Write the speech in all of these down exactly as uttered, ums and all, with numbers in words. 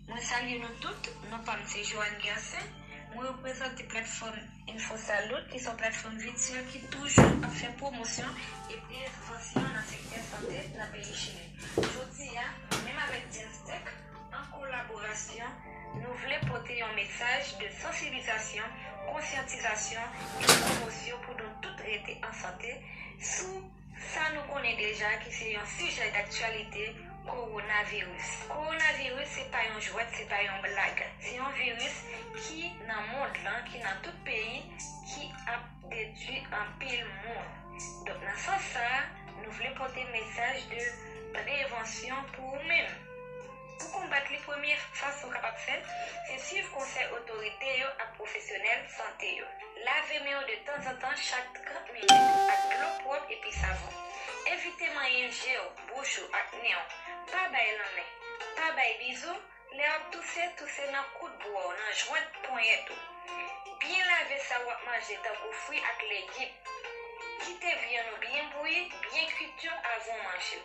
Mwen salye nou tout, non pa m se Joanne Gersaint. Mwen reprezante platfòm Info Salud, ki se yon platfòm vityèl ki toujou ap fè pwomosyon e prevansyon nan sektè sante nan peyi Chili. Jodi a, mwen menm avèk James Tech, an kolaborasyon, nou vle pote yon mesaj de sansibilizasyon, konsyantizasyon e pwomosyon pou nou tout rete an sante sou sa nou konnen deja ki se yon sijè daktyalite, kowonaviris. Kowonaviris se pa yon jwèt, se pa yon blag. Se yon viris ki nan mond lan, ki nan tout peyi, ki ap detwi anpil moun. Donk, nan sans sa a, nou vle pote mesaj de prevansyon pou ou menm. Pou konbat li, premye fason w kapab fè, se swiv konsèy otorite yo ak pwofesyonèl sante yo. Lave men w de tanzantan, chak trant minit, ak dlo pwòp epi savon. Evite manyen je w, bouch ou ak nen w. Pa bay lanmen. Pa bay bizou. Lè w ap touse, touse nan kout bra w, nan jwent ponyèt ou. Byen lave sa w ap manje, tankou fwi ak legim. Kite vyann ou byen bouyi, byen kwit yo avan w manje.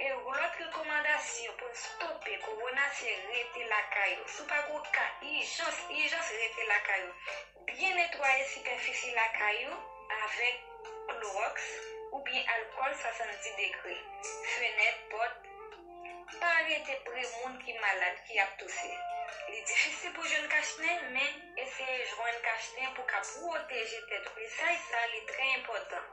E lòt rekòmandasyon pou n stope kowona se rete lakay ou. Si w pa gen yon ka ijans, ijans, rete lakay ou. Byen netwaye sipèfisi lakay ou avèk klowòks oubyen alkòl swasanndis degre. Fenèt, pòt. Pa rete pre moun ki malad, ki ap touse. Li difisil pou jwenn kachnen, men eseye jwenn kachnen pou ka pwoteje tèt ou. Mesaj sa, li trè enpòtan.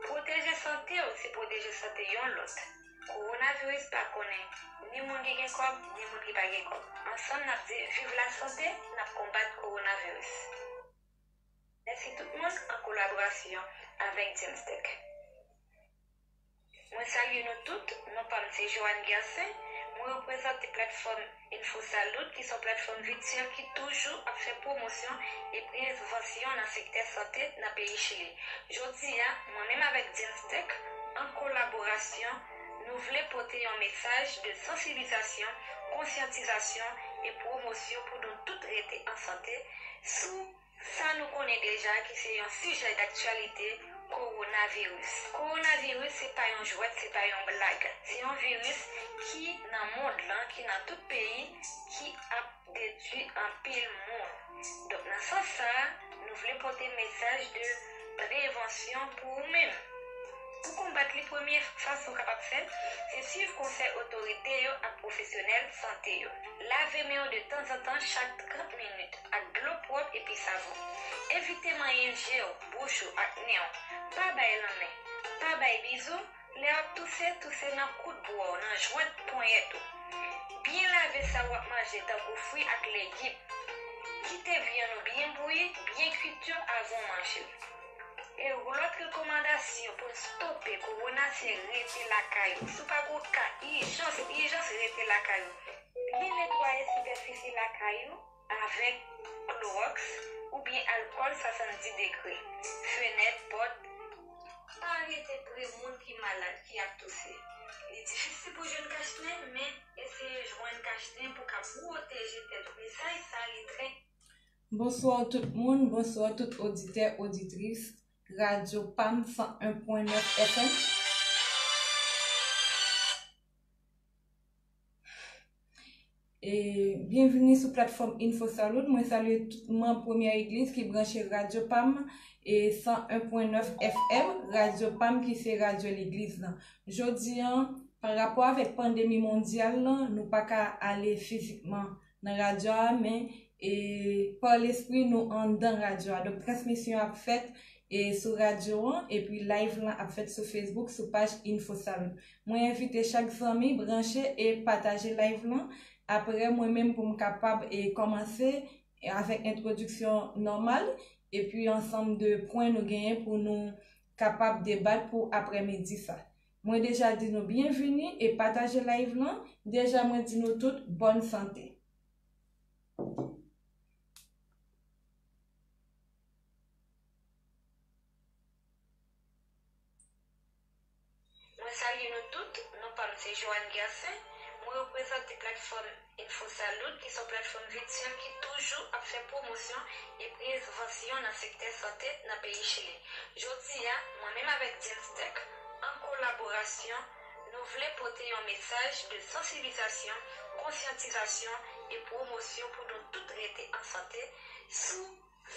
Pwoteje sante w, se pwoteje sante yon lòt. Kowonaviris pa konnen ni moun ki gen kòb, ni moun ki pa gen kòb. Ansanm, n ap di viv lasante, n ap konbat kowonaviris. Mèsi tout moun, an kolaborasyon avèk James Tech. Mwen salye nou tout, non pa m se Joanne Gersaint, mwen reprezante platfòm Info Salud, ki se yon platfòm vityèl ki toujou ap fè pwomosyon e prevansyon nan sektè sante nan peyi Chili. Jodi a, mwen menm avèk James Tech, an kolaborasyon, nou vle pote yon mesaj de sansibilizasyon, konsyantizasyon e pwomosyon pou nou tout rete an sante sou sa nou konnen deja ki se yon sijè daktyalite, kowonaviris. Kowonaviris se pa yon jwèt, se pa yon blag. Se yon viris ki nan mond lan, ki nan tout peyi, ki ap detwi anpil moun. Donk, nan sans sa a, nou vle pote mesaj de prevansyon pou ou menm. Pou konbat li, premye fason w kapab fè, se swiv konsèy otorite yo ak pwofesyonèl sante yo. Lave men w de tanzantan, chak trant minit, ak dlo pwòp epi savon. Evite manyen je w, bouch ou ak nen w. Pa bay lanmen. Pa bay bizou. Lè w ap touse, touse nan kout bra w, nan jwent ponyèt ou. Byen lave sa w ap manje, tankou fwi ak legim. Kite vyann ou byen bouyi, byen kwit yo avan w manje. E lòt rekòmandasyon pou n stope kowona se rete lakay ou. Si w pa gen yon ka ijans, ijans, rete lakay ou. Byen netwaye sipèfisi lakay ou avèk klowòks oubyen alkòl swasanndis degre. Fenèt, pòt. Pa rete pre moun ki malad, ki ap touse. Li difisil pou jwenn kachnen, men eseye jwenn kachnen pou ka pwoteje tèt ou. Mesaj sa, li trè Bonswa tout moun, bonswa tout oditè, oditris Radyo Pam san en pwen nèf F M. E byenvini sou platfòm Info Salud. Mwen salye tout manm Premyè Egliz ki branche Radyo Pam e san en pwen nèf F M, Radyo Pam ki se radyo legliz lan. Jodi an, pa rapò avèk pandemi mondyal lan, nou pa ka ale fizikman nan radyo a, men e pa lespri nou anndan radyo a. Donk, transmisyon ap fèt e sou radyo an, epi live lan ap fèt sou Facebook, sou paj Info Salud. Mwen envite chak zanmi branche e pataje live lan. Apre, mwen menm pou m kapab e kòmanse avèk entwodiksyon nòmal, epi ansanm de pwen nou genyen pou nou kapab debat pou aprèmidi sa. Mwen deja di nou byenvini e pataje live lan. Deja mwen di nou tout bòn sante. Mwen salye nou tout, non pa m se Joanne Gersaint, mwen reprezante platfòm Info Salud, ki se yon platfòm vityèl ki toujou ap fè pwomosyon e prevansyon nan sektè sante nan peyi Chili. Jodi a, mwen menm avèk James Tech, an kolaborasyon, nou Nou vle pote yon mesaj de sansibilizasyon, konsyantizasyon e pwomosyon pou nou tout rete an sante sou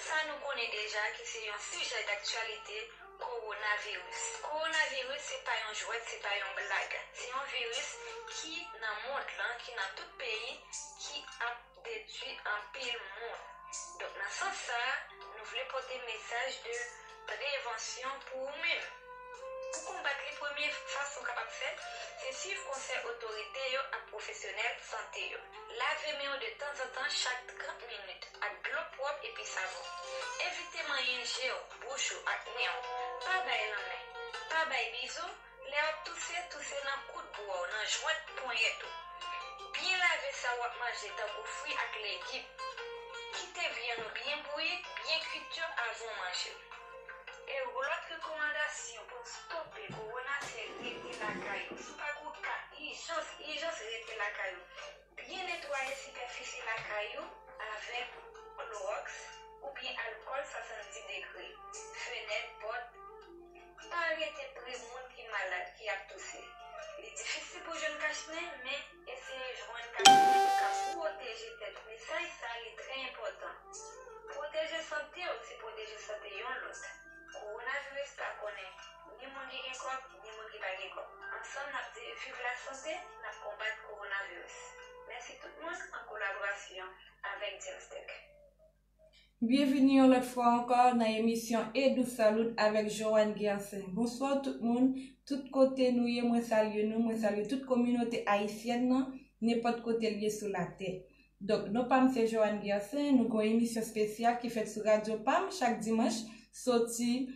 sa nou konnen deja ki se yon sijè daktyalite, kowonaviris. Kowonaviris se pa yon jwèt, se pa yon blag. Se yon viris ki nan mond lan, ki nan tout peyi, ki ap detwi anpil moun. Donk, nan sans sa a, nou vle pote mesaj de prevansyon pou ou menm. Pou konbat li, premye fason w kapab fè, se swiv konsèy otorite yo ak pwofesyonèl sante yo. Lave men w de tanzantan, chak trant minit, ak dlo pwòp epi savon. Evite manyen je w, bouch ou ak nen w. Pa bay lanmen. Pa bay bizou. Lè w ap touse, touse nan koud bra w, nan jwent ponyèt ou. Byen lave sa w ap manje, tankou fwi ak legim. Kite vyann ou byen bouyi, byen kwit yo avan w manje. E lòt rekòmandasyon pou n stope kowona, se rete lakay ou. Si w pa gen yon ka ijans, ijans, rete lakay ou. Byen netwaye sipèfisi lakay ou avèk klowòks oubyen alkòl swasanndis degre. Fenèt, pòt, pa rete pre moun ki malad, ki ap touse. Li difisil pou jwenn kachnen, men eseye jwenn kachnen ki ka pwoteje tèt ou. Mesaj sa a, li trè enpòtan. Pwoteje sante w, se pwoteje sante yon lòt. Kowonaviris pa konnen ni moun ki gen kòb, ni moun ki pa gen kòb. Ansanm, n ap di viv lasante, n ap konbat kowonaviris. Mèsi tout moun an kolaborasyon avèk Dimstech. Byenvini yon lòt fwa ankò nan emisyon Edou Salud avèk Joanne Gersin. Bonswa tout moun, tout kote nou ye, mwen salye nou, mwen salye tout kominote ayisyèn nan, nenpòt kote l ye sou latè. Donk, non pa m se Joanne Gersin, nou gen yon emisyon espesyal ki fèt sou Radyo Pam chak dimanch, soti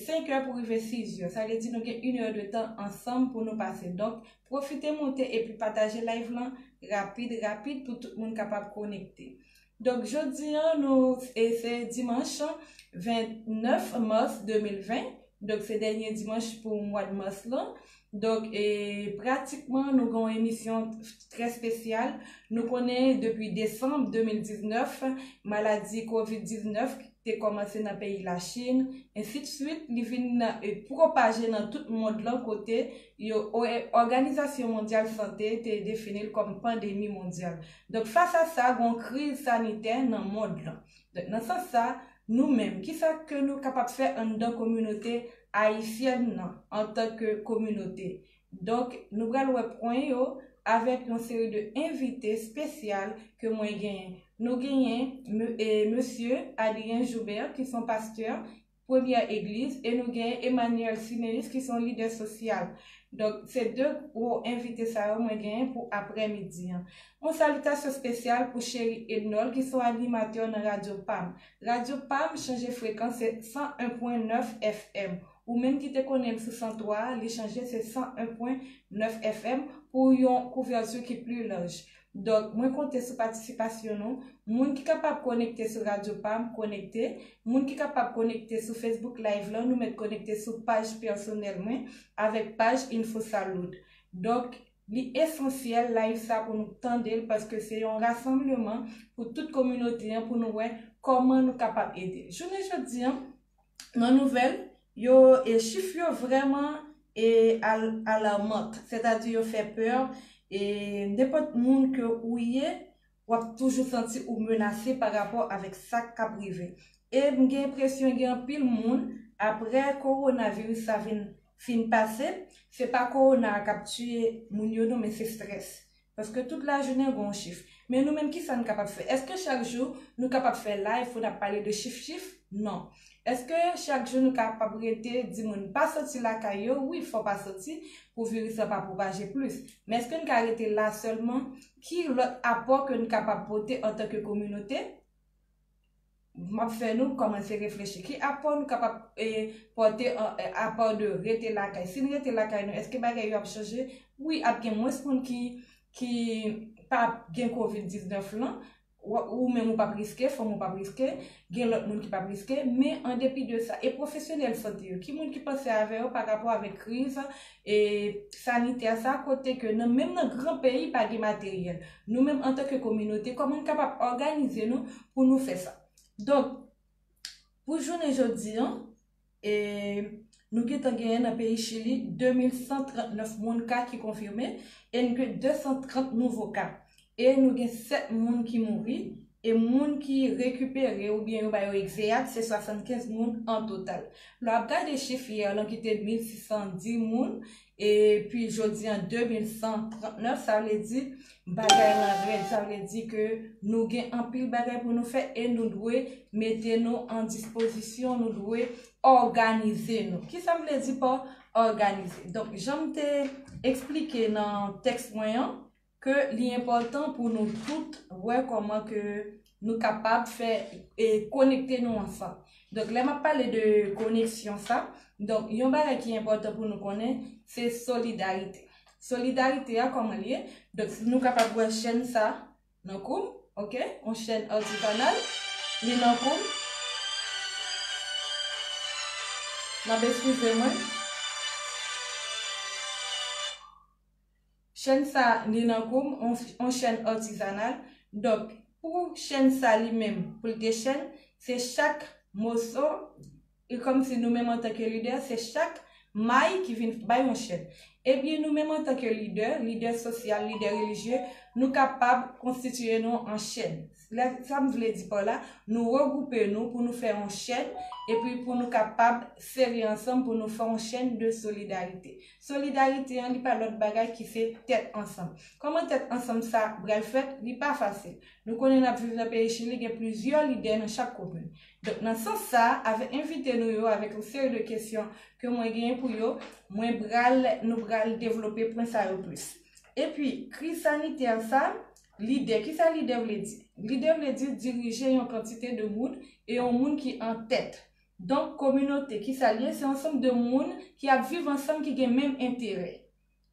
senk è pou rive sis è. Sa vle di nou gen inè de tan ansanm pou nou pase. Donk, pwofite moute epi pataje live lan rapid, rapid pou tout moun kapab konekte. Donk, jodi a, nou, e se dimanch vennèf mas de mil ven. Donk, se dènye dimanch pou mwa de mas lan. Donk, e, pratikman, nou gen yon emisyon trè espesyal. Nou konnen depi desanm de mil diznèf, maladi kovid diznèf te kòmanse nan peyi Lachin, ensidswit, li vin e, pwopaje nan tout mond lan kote yo, o- e, Òganizasyon Mondyal Sante te defini l kòm pandemi mondyal. Donk, fas a sa, gen yon kriz sanitè nan mond lan. Donk, nan sans sa, nou menm, kisa ke nou kapab fè anndan kominote ayisyèn nan, antanke kominote? Donk, nou pral wè pwen yo avèk yon seri de envite espesyal ke mwen genyen. Nou genyen me- e, mesye Adrien Joubert, ki se yon pastè, premyè egliz, e nou genyen Emmanuel Siméus, ki se yon lidè sosyal. Donk, se de gwo envite sa yo mwen genyen pou aprèmidi an. Yon salitasyon espesyal pou Cheri Ednol, ki se yon animatè nan Radyo Pam. Radyo Pam chanje frekans, se san en pwen nèf F M. Ou menm ki te konnen l sou san twa a, li chanje, se san en pwen nèf F M pou yon kouvèti ki pli laj. Donk, mwen konte sou patisipasyon nou. Moun ki kapab konekte sou Radyo Pam, konekte. Moun ki kapab konekte sou Facebook Live lan, nou mèt konekte sou paj pèsonèl mwen avèk paj Info Salud. Donk, li esansyèl live sa pou nou tande l paske se yon rasanbleman pou tout kominote an pou nou wè kòman nou kapab ede. Jounen jodi an, nan nouvèl, yo, e chif yo vrèman e al- alarmant, sètadi yo fè pè, e nenpòt moun ke ou ye, w ap toujou santi ou menase pa rapò avèk sa k ap rive. E m gen enpresyon gen anpil moun, apre kowonaviris sa vin fin pase, se pa kowona a k ap tiye moun yo non, men se strès. Paske tout lajounen gen yon chif. Men nou menm, kisa n kapab fè? Èske chak jou nou kapab fè live pou n ap pale de chif chif? Non. Èske chak jou nou kapab rete di moun pa soti lakay yo? Wi, fò pa soti pou viris la pa pwopaje plis. Men èske n ka rete la sèlman? Ki lòt apò ke n kapab pote antanke kominote? M ap fè nou kòmanse reflechi. Ki apò nou kapab e, pote an e, apò de rete lakay? Si n rete lakay nou, èske bagay yo ap chanje? Wi, ap gen mwens moun ki, ki p ap gen kovid diznèf lan. Ou, ou menm ou p ap riske, fanmi w p ap riske, gen lòt moun ki p ap riske, men an depi de sa, e pwofesyonèl sante yo, ki moun ki panse avè yo pa rapò avèk kriz e, sanitè sa, kote ke nan, menm nan gran peyi pa gen materyèl. Nou menm antanke kominote, kòman n kapab òganize nou pou nou fè sa? Donk, pou jounen jodi an, e, Nou gentan genyen nan peyi Chili de mil san trant nèf moun ka ki konfime e nou gen de san trant nouvo ka. E nou gen sèt moun ki mouri e moun ki rekipere oubyen yo ba yo egzeyat se swasannkenz moun an total. Lè w ap gade chif yè lan ki te mil sis san dis moun, epi jodi an de mil san trant nèf, sa vle di bagay lan rèd, sa vle di ke nou gen anpil bagay pou nou fè e nou dwe mete nou an dispozisyon, nou dwe òganize nou. Kisa m vle di pa òganize? Donk, jan m te eksplike nan tèks mwen an, ke li enpòtan pou nou tout wè kòman ke nou kapab fè e konekte nou ansanm. Donk, lè m ap pale de koneksyon sa, donk, yon bagay ki enpòtan pou nou konnen, se solidarite. Solidarite a, kòman l ye? Donk, nou kapab wè chèn sa nan kou m, oke? Yon chèn atizanal, li nan kou m. N ap eskize mwen. Chèn sa, li nan kou m, on, on chèn atizanal. Donk, pou chèn sa li menm, pou l te chèn, se chak moso, e kòmsi nou menm antanke lidè, se chak may ki vin bay yon chèn. Ebyen, nou menm antanke lidè, lidè sosyal, lidè relijye, nou kapab konstitiye nou an chèn. Lè, sa m vle di pa la, nou regwoupe nou pou nou fè yon chèn, epi pou nou kapab sere ansanm, pou nou fè yon chèn de solidarite. Solidarite an, li pa lòt bagay ki se tèt ansanm. Kòman tèt ansanm sa pral fèt? Li pa fasil. Nou konnen n ap viv nan peyi Chili, gen plizyè lidè nan chak komin. Donk, nan sans sa, avèk envite nou yo, avèk yon seri de kesyon ke mwen genyen pou yo, mwen pral, nou pral devlope pwen sa yo plis. Epi, kriz sanitè sa, lidè, kisa lidè vle di? Lidè vle di dirije yon kantite de moun e yon moun ki an tèt. Donk, kominote, kisa l ye? Se yon ansanm de moun ki ap viv ansanm, ki gen menm enterè.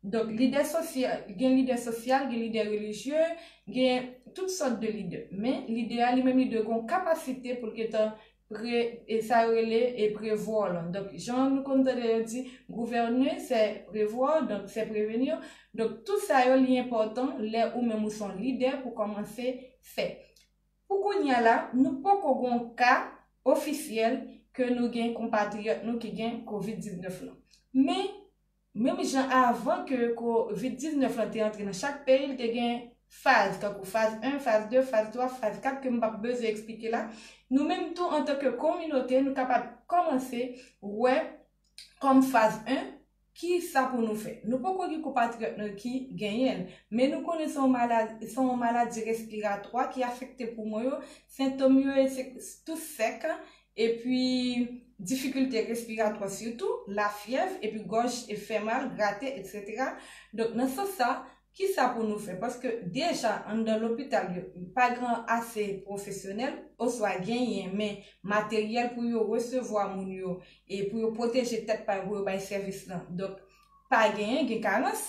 Donk, lidè sosyal, gen lidè sosyal, gen lidè relijye, gen tout sòt de lidè. Men, lidè a li menm, li dwe gen yon kapasite pou l gentan pre, e sa yo rele, e prevwa lan. Donk, jan nou konn tande yo di, gouverner, c'est prévoir, donc c'est prévenir. Donk, tout sa yo, li enpòtan lè ou menm ou se yon lidè pou kòmanse fè. Pou kounye a la, nou poko gen yon ka ofisyèl ke nou gen konpatriyòt nou ki gen kovid diznèf lan. Men, menm jan avan ke kovid diznèf lan te antre nan chak peyi, l te gen faz, tankou faz en, faz de, faz twa, faz kat, ke m p ap bezwen eksplike la. Nou menm tou, antanke kominote, nou kapab kòmanse wè kòm faz en, ki sa pou nou fè. Nou poko gen konpatriyòt nou ki genyen l, men nou konnen se yon maladi, se yon maladi respiratwa ki afekte poumon yo, sentòm yo, e se tou sèk, epi difikilte respiratwa sitou, lafyèv, epi gòj e fè mal, grate, etsetera. Donk, nan sans sa, kisa pou nou fè? Paske deja, anndan lopital yo, pa gen ase pwofesyonèl, oswa genyen, men materyèl pou yo resevwa moun yo, e pou yo pwoteje tèt pa yo, pou yo bay sèvis lan. Donk, pa genyen, gen karans.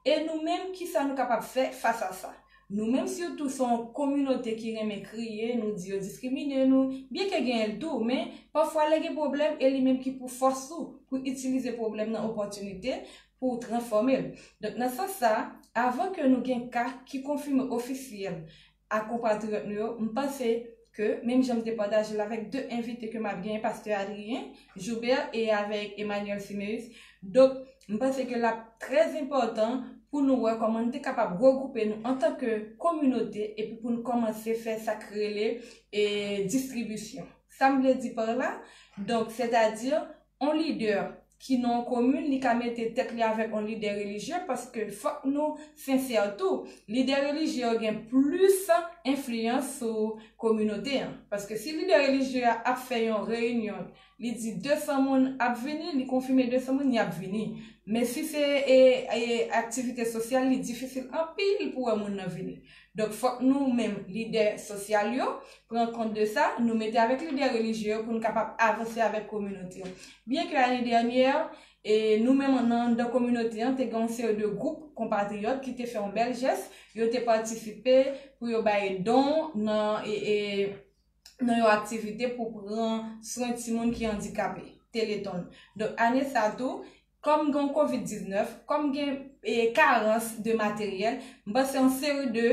E nou menm, kisa nou kapab fè fas a sa? Nou menm, sitou, se yon kominote ki renmen kriye, nou di yo diskrimine nou, byenke genyen l tou, men pafwa lè gen pwoblèm, e li menm ki pou fòs ou pou itilize pwoblèm nan opòtinite pou w transfòme l. Donk, nan sans sa, avan ke nou gen ka ki konfime ofisyèl a konpatriyòt nou yo, m panse ke, menm jan m te pataje l avèk de envite ke m ap genyen, pastè Adrien Joubert e avèk Emmanuel Siméus, donk, m panse ke l ap trè enpòtan pou nou wè kòman nou te kapab regwoupe nou antanke kominote epi pou nou kòmanse fè sa k rele, e, distribisyon. Sa m vle di pa la, donk, sètadi, yon lidè ki nan yon komin, li ka mete tèt li avèk yon lidè relijye, paske fòk nou sensè tou. Lidè relijye yo gen plis enfliyans sou kominote an. Paske si lidè relijye a ap fè yon reyinyon, li di de san moun ap vini, li konfime de san moun, y ap vini. Men si se, e, e, aktivite sosyal, li difisil anpil pou wè moun nan vini. Donk, fòk nou menm, lidè sosyal yo, pran kont de sa, nou mete avèk lidè relijye yo pou nou kapab avanse avèk kominote yo. Byenke ane dènyè, e, nou menm nan, anndan kominote an, te gen yon seri de gwoup konpatriyòt ki te fè yon bèl jès, yo te patisipe pou yo bay don nan, e, e, nan yon aktivite pou pran swen timoun ki andikape, Téléthon. Donk, ane sa tou, kòm gen kovid diznèf, kòm gen, e, karans de materyèl, m panse yon seri de,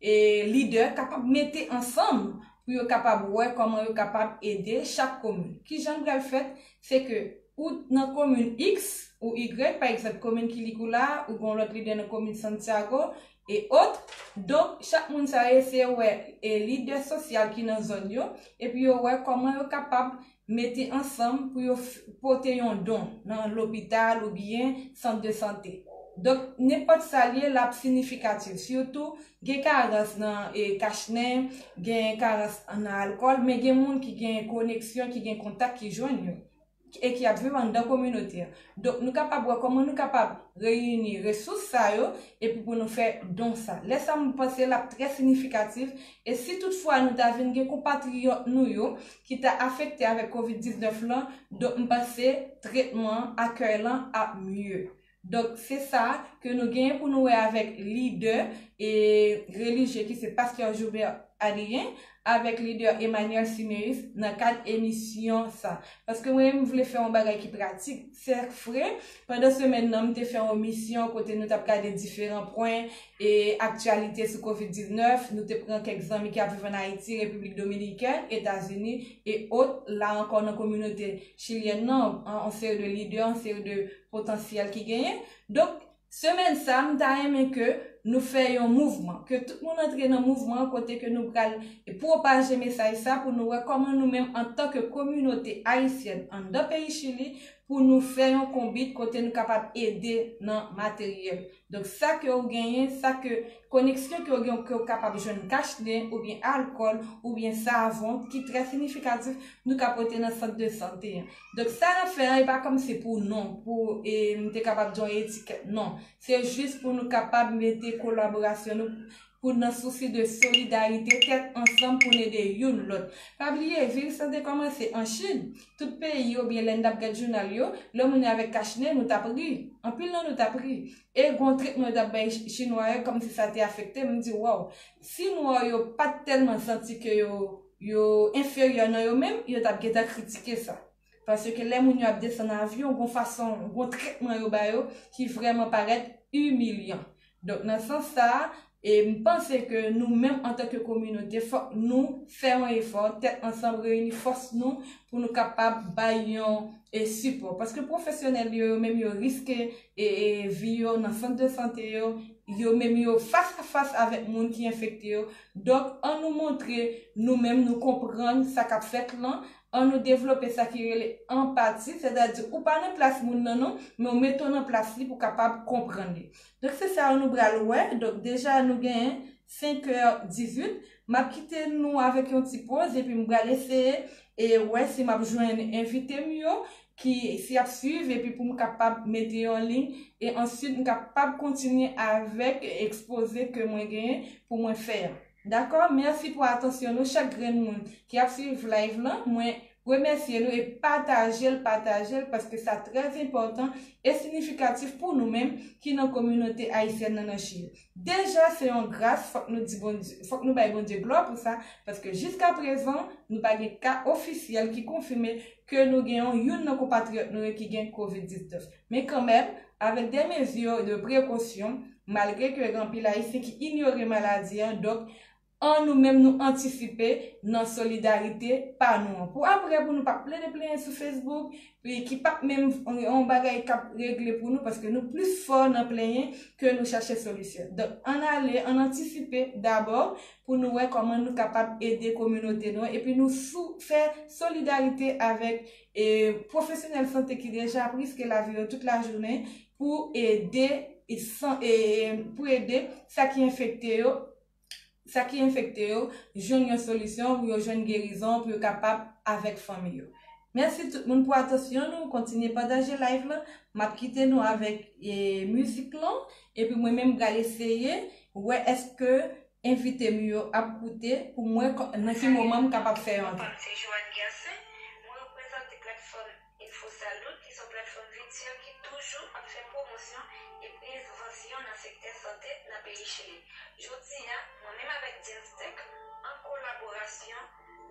e, lidè kapab mete ansanm pou yo kapab wè kòman yo kapab ede chak komin. Kijan l pral fèt? Se ke ou nan komin X ou Y, pa egzanp, komin Quilicura, ou gen yon lòt lidè nan komin Santiago, e ot. Donk, chak moun sa yo eseye wè e lidè sosyal ki nan zòn yo, epi yo wè kòman yo kapab mete ansanm pou yo f- pote yon don nan lopital oubyen sant de sante. Donk, nenpòt sa l ye, l ap siyifikatif. Sitou, gen karans nan e, kachnen, gen karans nan alkòl, men gen moun ki gen koneksyon, ki gen kontak, ki jwenn yo e ki ap viv anndan kominote a. Donk, nou kapab wè kòman nou kapab reyini resous sa yo epi pou nou fè don sa. Lè sa, m panse l ap trè siyifikatif. E si toutfwa nou ta vin gen konpatriyòt nou yo ki ta afekte avèk kovid diznèf lan, donk, m panse tretman an, akèy lan ap mye. Donk, se sa ke nou genyen pou nou wè avèk lidè e relijye ki se pastè Joubert Adrien, avèk lidè Emmanuel Siméus nan kad emisyon sa. Paske mwen, m vle fè yon bagay ki pratik. Se vre, pandan semèn nan, m te fè yon emisyon kote nou t ap gade diferan pwen e aktyalite sou kovid diznèf. Nou te pran kèk zanmi ki ap viv ann Ayiti, Repiblik Dominikèn, Etazini e ot, la ankò nan kominote chilyèn nan, an, an seri de lidè, an seri de potansyèl ki genyen. Donk, semèn sa, m ta renmen ke nou fè yon mouvman, ke tout moun antre nan mouvman an kote ke nou pral pwopaje mesaj sa pou nou wè kòman nou menm antanke kominote ayisyèn anndan peyi Chili, pou nou fè yon konbit kote nou kapab ede nan materyèl. Donk, sa ke w genyen, sa ke koneksyon ke w gen, ke w kapab jwenn kachnen, oubyen alkòl, oubyen savon, ki trè siyifikatif, nou ka pote nan sant de sante an. Donk, sa n ap fè an, e pa kòmsi pou non, pou e, m te kapab di yon etikèt. Non. Se jis pou nou kapab mete kolaborasyon nou, pou nan sousi de solidarite, tèt ansanm pou n ede youn lòt. Pa bliye, viris lan te kòmanse an Chin. Tout peyi yo, byen lè n t ap gad jounal yo, lè moun yo avèk kachnen, nou t ap ri. Anpil nan nou t ap ri. E gon tretman yo t ap bay Chinwa yo, kòmsi sa te afekte m, m di, waw, si nwa yo pa t tèlman santi ke yo, yo enferyè nan yo menm, yo t ap gentan kritike sa. Paske lè moun yo ap desann avyon, gon fason, gon tretman yo ba yo ki vrèman parèt imilyan. Donk, nan sans sa a, e m panse ke nou menm antanke kominote, fòk nou fè yon efò, tèt ansanm, reyini fòs nou pou nou kapab bay yon e sipò. Paske pwofesyonèl yo, yo menm yo riske e, e vi yo nan sant de sante yo, yo menm yo fas a fas avèk moun ki enfekte yo. Donk, an nou montre nou menm nou konprann sa k ap fèt lan, an nou devlope sa ki rele anpati, sètadi ou pa nan plas moun nan non, men w mete w nan plas li pou w kapab konprann li. Donk, se sa yo nou pral wè. Donk, deja nou genyen senk è dizuit. M ap kite nou avèk yon ti poz, epi m pral eseye e wè si m ap jwenn envite m yo, ki, si y ap swiv, epi pou m kapab mete yo an liy, e answit m kapab kontinye avèk ekspoze ke mwen genyen pou mwen fè a. Dakò? Mèsi pou atansyon nou, chak grenn moun ki ap swiv live lan. Mwen remèsye nou e pataje l, pataje l, paske sa trè enpòtan e siyifikatif pou nou menm ki nan kominote ayisyèn nan, nan Chili. Deja, se yon gras, fòk nou di Bondye, fòk nou bay Bondye glwa pou sa, paske jiskaprezan, nou pa gen ka ofisyèl ki konfime ke nou gen yon, youn nan konpatriyòt nou yo ki gen kovid diznèf. Men kanmenm, avèk de mezi de prekosyon, malgre ke gen anpil Ayisyen ki inyore maladi an, donk, an nou menm nou antisipe nan solidarite pa nou an. Pou apre, pou nou pa plede plenyen sou Facebook, e ki p ap menm yon bagay k ap regle pou nou, paske nou plis fò nan plenyen ke nou chache solisyon. Donk, ann ale, ann antisipe dabò pou nou wè kòman nou kapab ede kominote nou an, epi nou sou, fè solidarite avèk e, pwofesyonèl sante ki deja ap riske lavi yo tout lajounen pou ede, e, san, e, pou ede sa ki enfekte yo, sa ki enfekte yo jwenn yon solisyon, pou yo jwenn gerizon, pou yo kapab avèk fanmi yo. Mèsi tout moun pou atansyon nou. Kontinye pataje live lan. M ap kite nou avèk e, mizik lan. Epi mwen menm, m pral eseye wè èske envite m yo ap koute pou mwen kò- nan ki moman m kapab fè yon. Mwen se Joanne Gersin, mwen reprezante platfòm InfoSalud, ki se yon platfòm vityèl ki toujou ap fè pwomosyon e envansyon nan sektè sante nan peyi Chili. Jodi a, mwen menm avèk James Tech, an kolaborasyon,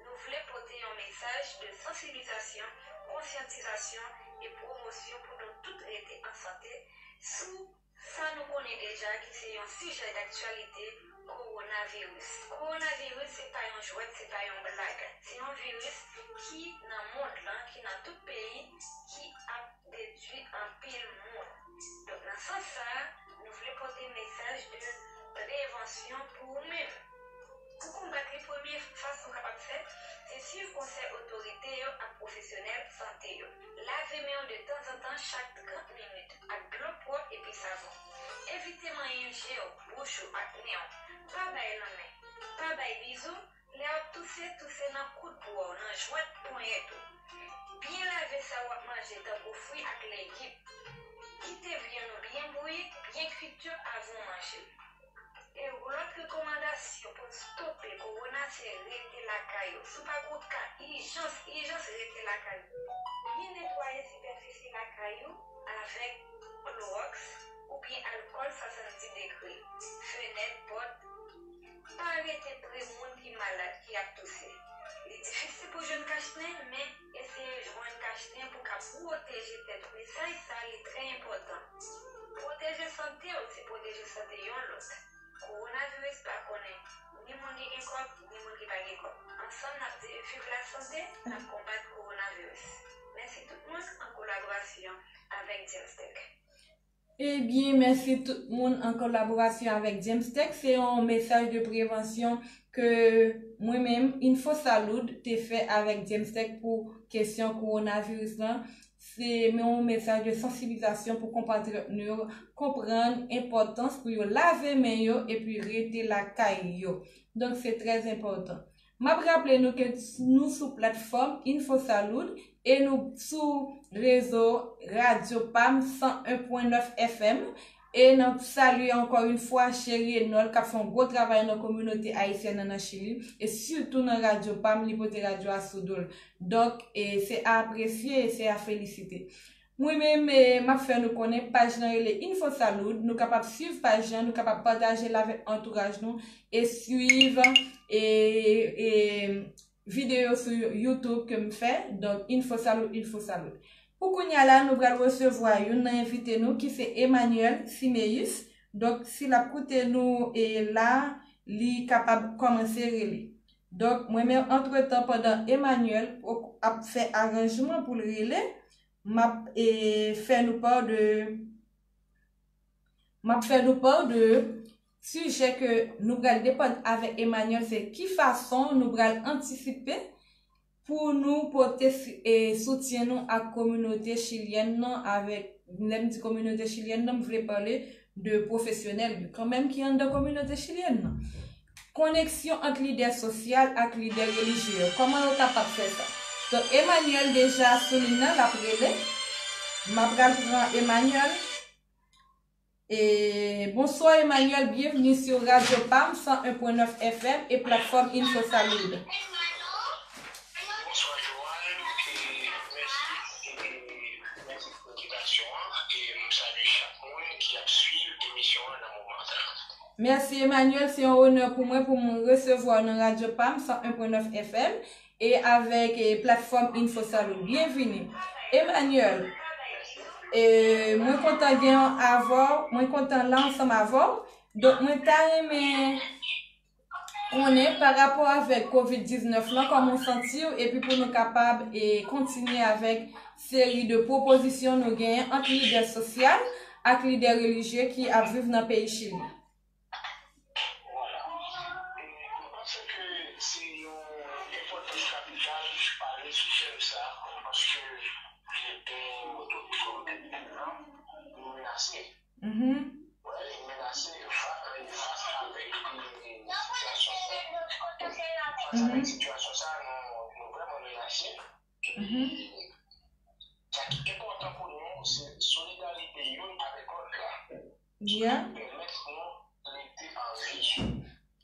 nou vle pote yon mesaj de sansibilizasyon, konsyantizasyon e pwomosyon pou nou tout rete an sante sou sa nou konnen deja ki se yon sijè daktyalite, kowona. Kowonaviris. Kowonaviris se pa yon jwèt, se pa yon blag. Se yon viris ki nan mond lan, ki nan tout peyi, ki ap detwi anpil moun. Donk, nan sans sa a, nou vle pote mesaj de prevansyon pou ou menm. Pou konbat li, premye fason w kapab fè, se swiv konsèy otorite yo ak pwofesyonèl sante yo. Lave men w de tanzantan, chak trant minit, ak dlo pwòp epi savon. Evite manyen je w, bouch ou ak nen w. Pa bay lanmen. Pa bay bizou. Lè w ap touse, touse nan koud bra w, nan jwèt ponyèt ou. Byen lave sa w ap manje, tankou fwi ak legim. Kite vyann ou byen bouyi, byen kwit yo avan w manje. E lòt rekòmandasyon pou n stope kowona se rete lakay ou. Si w pa gen yon ka ijans, ijans, rete lakay ou. Byen netwaye sipèfisi lakay ou avèk klowòks oubyen alkòl swasanndiz degre. Fenèt, pòt, pa rete pre moun ki malad, ki ap touse. Li difisil pou jwenn kachnen, men eseye jwenn kachnen pou ka pwoteje tèt ou. Mesaj sa a, li trè enpòtan. Pwoteje sante w, se pwoteje sante yon lòt. Kowonaviris pa konnen ni moun ki gen kòb, ni moun ki pa gen kòb. Ansanm, n ap di viv lasante, n ap konbat kowonaviris. Mèsi tout moun an kolaborasyon avèk James Tech. Ebyen, mèsi tout moun an kolaborasyon avèk James Tech. Se yon mesaj de prevansyon ke mwen menm, Info Salud, te fè avèk James Tech pou kesyon kowonaviris lan. Se yon mesaj de sansibilizasyon pou konpatriyòt nou yo konprann enpòtans pou yo lave men yo epi rete lakay yo. Donk, se trè enpòtan. M ap raple nou ke nou sou platfòm Info Salud e nou sou rezo Radyo Pam san en pwen nèf F M. E n ap salye ankò yon fwa Cheri Enòl k ap fè yon gwo travay nan kominote ayisyèn nan, nan Chili, e sitou nan Radyo Pam, li pote radyo a sou do l. Donk, e se a apresye e se a felisite. Mwen menm, e, m ap fè nou konnen paj lan rele Info Salud. Nou kapab swiv paj lan, nou kapab pataje l avèk antouraj nou e swiv, e, e, videyo sou YouTube ke m fè. Donk, Info Salud, Info Salud. Pou kounye a la, nou pral resevwa youn nan envite nou ki se Emmanuel Siméus. Donk, si l ap koute nou, e la, li kapab kòmanse rele. Donk, mwen menm, antretan, pandan Emmanuel ap fè aranjman pou l rele, m ap, e, fè nou pa de, m ap fè nou pa de sijè ke nou pral debat avèk Emmanuel, se ki fason nou pral antisipe pou nou pote si-, e, soutyen nou ak kominote chilyèn nan, avèk, lè m di kominote chilyèn nan, m vle pale de pwofesyonèl yo kanmenm ki anndan kominote chilyèn nan. Koneksyon ant lidè sosyal ak lidè relijye yo. Kòman yo kapab fè sa? Donk, Emmanuel deja sou liy nan, l ap rele. M ap pral pran Emmanuel. E, bonswa, Emmanuel, byenvni sou Radyo Pam san en pwen nèf F M e platfòm Info Salud. Bonswa, Joanne, e mèsi, e mèsi pou envitasyon an, e m salye chak moun ki ap swiv emisyon an nan moman sa. Mèsi, Emmanuel. Se yon onè pou mwen pou m resevwa w nan Radyo Pam san en pwen nèf F M e avèk, e, platfòm Info Salud. Byenvini. Emmanuel, e, mwen kontan gen avè w, mwen kontan la ansanm avè w. Donk, mwen ta renmen konnen pa rapò avèk kovid diznèf lan, kòman w santi w, epi pou nou kapab, e, kontinye avèk seri de pwopozisyon nou genyen ant lidè sosyal ak lidè relijye ki ap viv nan peyi Chili. Vwala. E, m panse ke se yon enpòtans kapital pale sou tèm sa, paske, e, e, tout kominote nou menase. Mhm. Wi, menase fa-, e, fas avèk, e, sitiyasyon sa. Fas avèk sitiyasyon sa, nou, nou vrèman menase. Mhm. Sa ki enpòtan pou nou, se solidarite youn avèk lòt la. Yeah. Ki pèmèt nou rete an vi.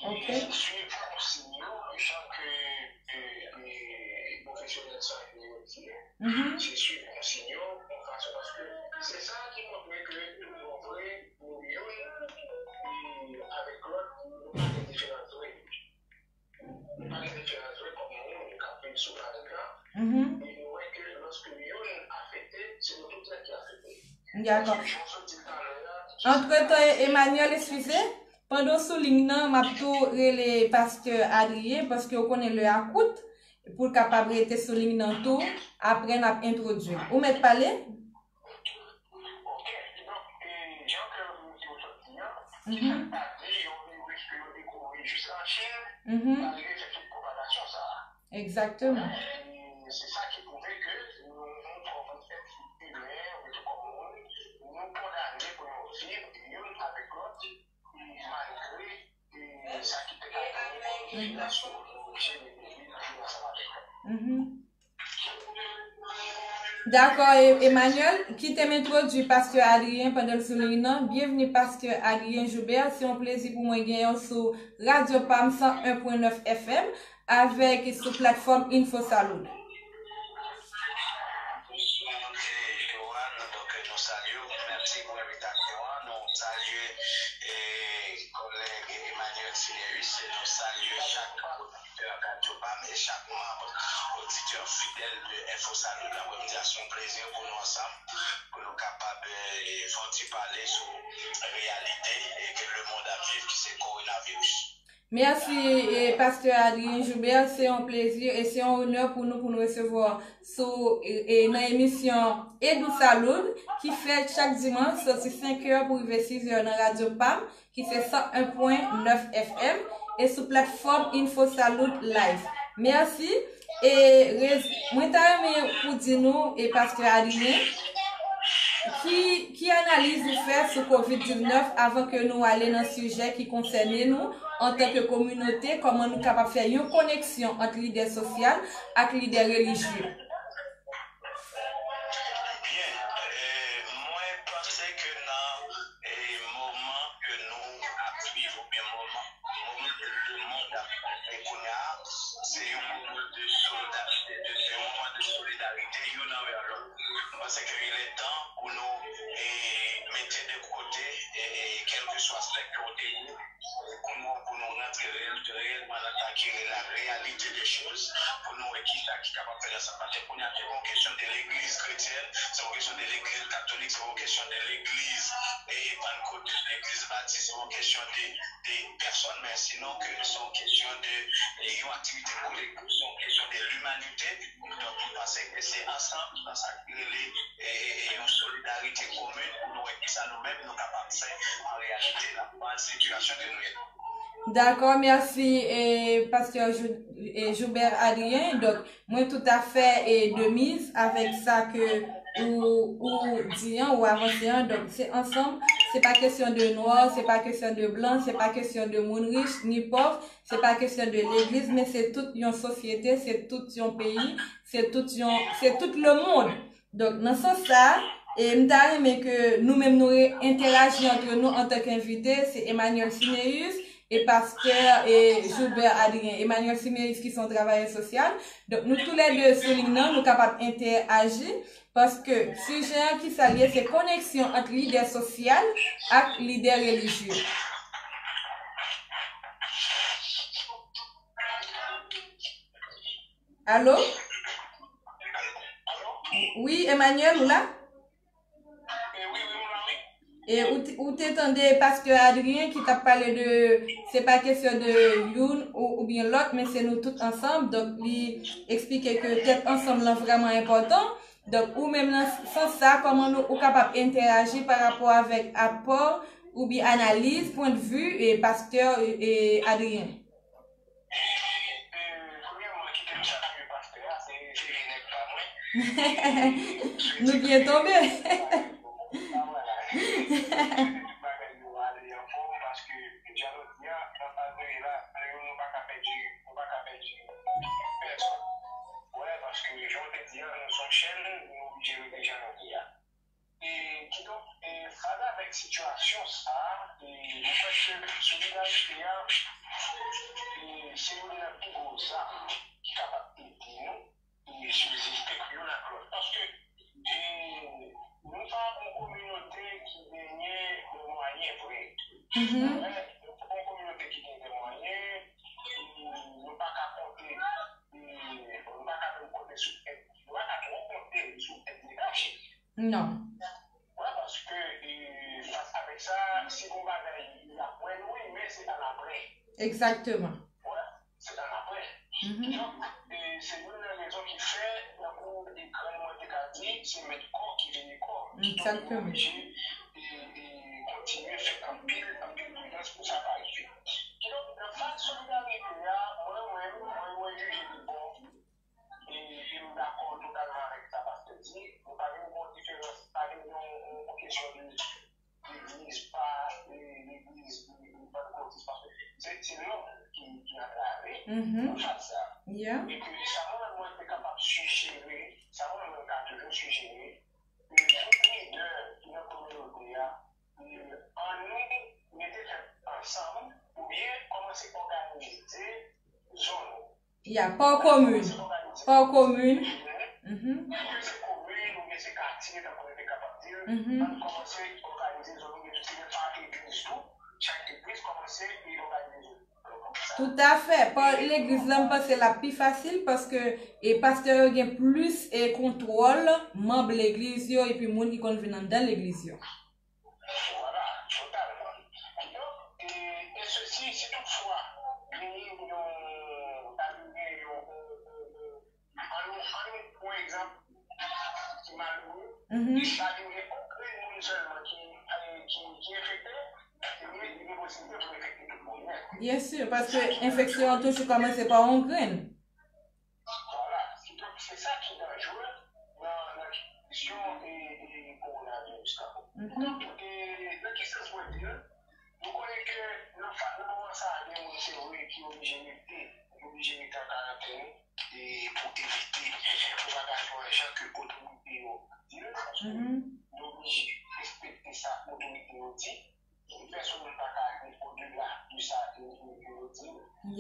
Ok. E swiv konsiy yo, jan ke, e, e, pwofesyonèl sante yo di, mhm, se swiv konsiy yo yon fason, paske se sa ki montre ke nou vre, nou youn, e avèk lòt, nou pa gen diferans vre. Nou pa gen diferans vre kòm moun k ap viv sou planèt la. Mhm. E nou wè ke lòske youn afekte, se nou tout nèt ki afekte. Dakò. Paske jan w sot di l talè a, antretan, Emmanuel, eskize, Pandan w sou liy nan, m ap tou rele pastè Adrien, paske w konnen lè a kout, pou l kapab rete sou liy nan tou, apre n ap entwodui l. Ou mèt pale? Ok, donk, e, jan ke nou te sòti an, mhm, sa di yo, yo dekouvri jis an Chin, mhm, malgre se tout pwopagasyon sa a. Egzakteman. E se sa ki pwouve ke nou, nou pran konsèp imen, nou tou kòm moun, nou kondane pou nou viv youn avèk lòt, malgre, e, sa ki te ka tounen kòm dominasyon, nou oblije mete li ansanm avèk lòt. Mhm. Dakò, E- Emmanuel, kite m entwodui pastè Adrien pandan l sou liy nan. Byenvni, pastè Adrien Joubert. Se yon plezi pou mwen genyen w sou Radyo Pam san en pwen nèf F M avèk sou platfòm Info Salud. Bonjou, Joanne. Donk, nou salye w. Mèsi pou envitasyon an. Nou salye, e, kòlèg Emmanuel Cineus, e nou salye chak oditè Radyo Pam e chak manm oditè fidèl de Info Salud. Apre m di a, se yon plezi pou nou ansanm, pou nou kapab, e, fè yon ti pale sou reyalite, e, ke lemonn ap viv, ki se kowonaviris. Mèsi, e, pastè Adrien Joubert. Se yon plezi e se yon onè pou nou, pou nou resevwa w sou, e, e, nan emisyon Edou Salud, ki fèt chak dimanch, soti senk è pou rive sis è nan Radyo Pam, ki se san en pwen nèf F M, e sou platfòm Info Salud Live. Mèsi. E rez- mwen ta renmen pou di nou, e pastè Adrien, ki, ki analiz ou fè sou kovid diznèf avan ke nou ale nan sijè ki konsène nou antanke kominote, kòman nou kapab fè yon koneksyon ant lidè sosyal ak lidè relijye? Byen, e, mwen panse ke nan, e, moman ke nou ap viv, oubyen moman, moman ke lemonn ap pase kounye a, se yon moman de solidarite, de, se yon moman de solidarite youn anvè lòt. Mwen panse ke il est temps pou nou, e, mete de kote, e, e, kèlkeswa sèk ke w te ye, pou nou, pou nou rantre reyèl- reyèlman nan sa ki rele la réalité des choses, pou nou wè kisa ki kapab fèt ansanm. Paske kounye a, se pa yon kesyon de legliz kretyèn, se yon kesyon de legliz katolik, se yon kesyon de legliz, e, pankotis, legliz batis, se yon kesyon de, de pèsòn, men sinon ke se yon kesyon de, e, yon aktivite kolektif, se yon kesyon de limanite. Donk, m panse ke se ansanm, nan sa ki rele, e, e, e, yon solidarite komin pou nou wè kisa nou menm nou kapab fè an reyalite nan sitiyasyon ke nou ye la. Dakò, mèsi, e, pastè Jou- e, Joubert Adrien. Donk, mwen toutafè, e, de miz avèk sa ke ou, ou di an, ou avanse an. Donk, se ansanm, se pa kesyon de nwa, se pa kesyon de blan, se pa kesyon de moun rich ni pòv, se pa kesyon de legliz, men se tout yon sosyete, se tout yon peyi, se tout yon, se tout lemonn. Donk, nan sans sa a, e m ta renmen ke nou menm nou re- entèraji antre nou antanke envite, se Emmanuel Cineus e pastè, e, Joubert Adrien. Emmanuel Cineus ki se yon travayè sosyal. Donk, nou toulède sou liy nan, nou kapab entèaji, paske sijè an ki sa l ye, se koneksyon ant lidè sosyal ak lidè relijye. Alo? Wi, Emmanuel, ou la? E ou t- ou te tande pastè Adrien ki t ap pale de, se pa kesyon de youn ou, oubyen lòt, men se nou tout ansanm. Donk, li eksplike ke tèt ansanm lan vrèman enpòtan. Donk, ou menm nan sans sa, kòman nou, ou kapab entèaji pa rapò avèk apò oubyen analiz, pwennvi, e pastè, e, Adrien? E, e, premyèman, kite m salye pastè a, se, se vye nèg pa mwen. Nou byen tonbe. Tout bagay yo ale anfòm, paske jan nou di a, nan faz nou ye la, nou, nou pa ka pèdi, nou pa ka pèdi pèsòn. Wè, paske jan w te di a, nou se yon chèn, nou oblije rete jan nou ye a. E, kidonk, e, fas avèk sitiyasyon sa a, e, nou kwè ke solidarite a, e, se youn nan pi gwo zam ki kapab ede nou, e, sibziste youn ak lòt. Paske, e, nou pa yon kominote ki genyen de mwayen vre. Mhm. Wè, nou pa yon kominote ki genyen de mwayen, e, nou pa ka konte, e, nou pa ka menm konte sou èd, nou pa ka twò konte sou èd letajik. Non. Wè, paske, e, fas avèk sa, si gon bagay, y ap wè l, wi, men Egzakteman. Wè, se ta m apre. Kidonk, e, se youn nan rezon ki fè, tankou e grann mwen te ka di, se mèt kò ki veye kò. Kidonk, nou oblije e, e kontinye fè anpil, anpil pridans pou sa pa rive. Kidonk, nan faz solidarite a, mwen menm, mwen, mwen jije li bon. E, e m dakò totalman avèk sa pastè di. Nou pa vin gen yon diferans, pa vin gen yon, yon kesyon de legliz pa, e, legliz, e, e, pantkotis, paske se, se lòd ki, ki antrave nan faz sa. E ke sa mwen menm mwen te kapab sijere, sa mwen menm mwen ka toujou sijere, e tout lidè ki nan kominote a, e, annou mete tèt ansanm oubyen kòmanse òganize zòn nou. Ya, pa komin. Pa komin. Ke se komin oubyen se katye, tankou yo te kapab di l, ann kòmanse òganize zòn nou, men tou se menm pa legliz tou, chak legliz kòmanse e òganize zòn nou. Kòm sa. Toutafè. Pa legliz la, m panse l ap pi fasil paske e pastè yo gen plis e kontwòl manm legliz yo epi moun ki konn vin anndan legliz yo. Vwala, totalman. Kidonk, e, e sesi, si toutfwa, genyen yon, ta vin gen yon, yon, yon, yon, annou, annou pran egzanp ki malere, e pa vin gen yon grenn moun sèlman ki, e, ki, ki enfekte, ebyen, li gen posiblite pou enfekte tout moun nèt. Byen si, paske enfeksyon an toujou kòmanse pa yon grenn. Vwala, kidonk se sa ki danjre nan, nan kesyon e, e kowonaviris la. Kidonk, e, nan ki sans mwen di l, nou konnen ke nan fa, nan moman sa a, gen moun se vre ki oblije rete, ki oblije rete an karantèn e pou evite pwopajasyon an jan ke otorite yo di l, paske nou oblije respekte sa otorite yo di. Pèsonn pa ka ale odela de sa ke yo di.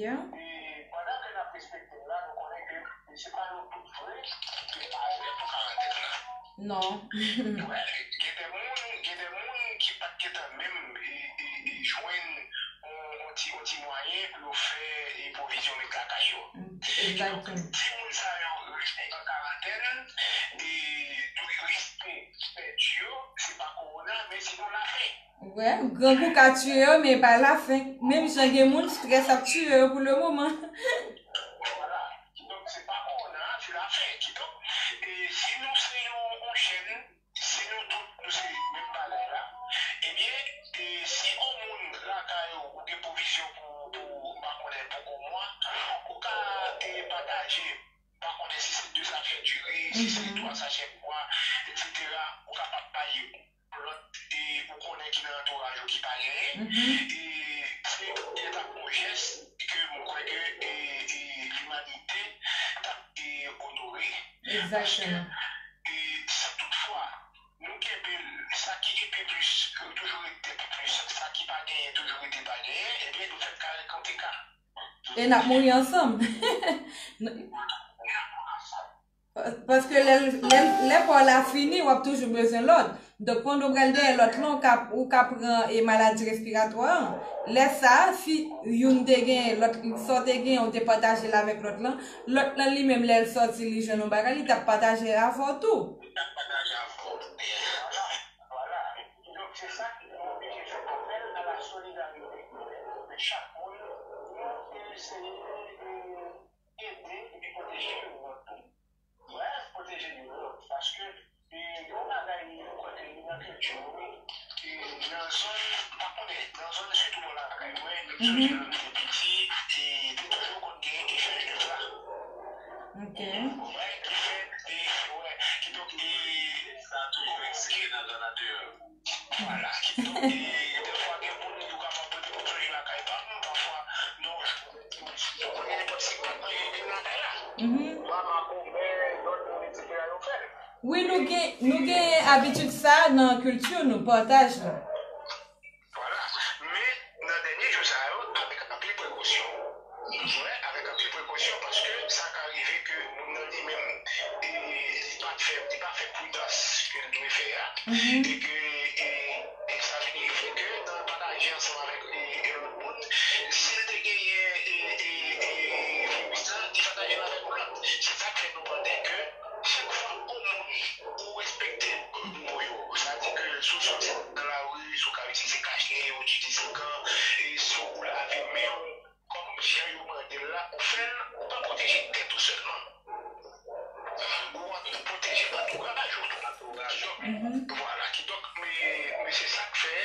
E pandan ke n ap respekte l la, nou konnen ke se pa nou tout vre ki parèt pou karantèn nan. Non. Wè, gen de moun, gen de moun ki pa t gentan menm e, e, e jwenn yon, yon ti, yon ti mwayen pou yo fè e pwovizyon met lakay yo. Kidonk, si moun sa yo rete an karantèn, e dwe riske pèdi yo, se pa kowona, men se yon lafen. Wè, grangou ka tiye yo, men e pa lafen. Menm jan gen moun, strès ap tiye yo pou le moman. Vwala. Kidonk, se pa kowona, se lafen. Kidonk, e, si nou se yon, yon chenn, si nou tout, nou se menm bagay la, ebyen, e, si yon moun lakay ou, ou gen pwovizyon pou, pou, m pa konnen, pou yon mwa, ou ka, e, pataje, m pa konnen si se de sachè diri, si se twa sachè pwa, etsetera, ou kapab bay lòt e ou konnen ki nan antouraj ou ki pa genyen, e se te t ap yon jès ke mwen kwè ke e, e limanite t ap e onore. Paske e si toutfwa nou kenbe l, sa ki gen pi plis toujou rete pi plis, sa ki pa genyen toujou rete pa genyen, ebyen nou fèk ka rankontre ka. E n ap mouri ansanm. Paske lè, lè, lè pa w la fini, w ap toujou bezwen lòt. Donk, pandan w pral dèyè lòt lan, ou ka, ou ka pran e maladi respiratwa an. Lè sa a, si youn te gen, lòt, sa w te gen, ou te pataje l avèk lòt lan, lòt lan li menm, lè l sòti, li jwenn yon bagay, li t ap pataje avè w tou. Li t ap pataje avè w tou. Vwala. Donk, se sa ki fè nou oblije fè apèl a la solidarite. Chak moun, nou eseye e ede epi pwoteje youn lòt tou. Brèf, pwoteje youn lòt. Paske e yon bagay nou kwè ke li nan kilti nou, wi. E nan zòn, m pa konnen, nan zòn sitou bò lakay mwen, m sonje lè m te piti, e te toujou konn gen echanj de pla. Ok. Wè, ki fèt, e, wè, kidonk, e, sa toujou egziste nan zòn anteryè. Vwala. Kidonk, e, dèfwa gen moun yo kapab pote m sonje lakay pa m, pafwa, non, ou konnen nenpòt segman, e, e lakay la. Mama, konbè, lòt moun, etsetera, yo fè l. Wi, nou gen, nou gen abitid sa a nan kilti nou, pataj la. Vwala. Men, nan dènye jou sa yo, avèk anpil prekosyon, wi, avèk anpil prekosyon, paske sa ka rive ke moun nan li menm, e, li pa t fè, li pa fè pridans ke l dwe fè a, e ke, e, e sa vin rive ke nan pataje ansanm avèk, e, e lòt moun, si l te genyen, e, e, e, viris la, li pataje l avèk yon lòt. Se sa k fè nou mande ke chak fwa yon moun ou respekte mo yo, sa di ke si w soti nan lari, si w ka itilize kach nez, itilize gan, e si w lave men w, fè l, ou pa pwoteje tèt ou sèlman. Ou ap pwoteje antouraj ou tou. Donk, vwala, kidonk, men, men se sa k fè,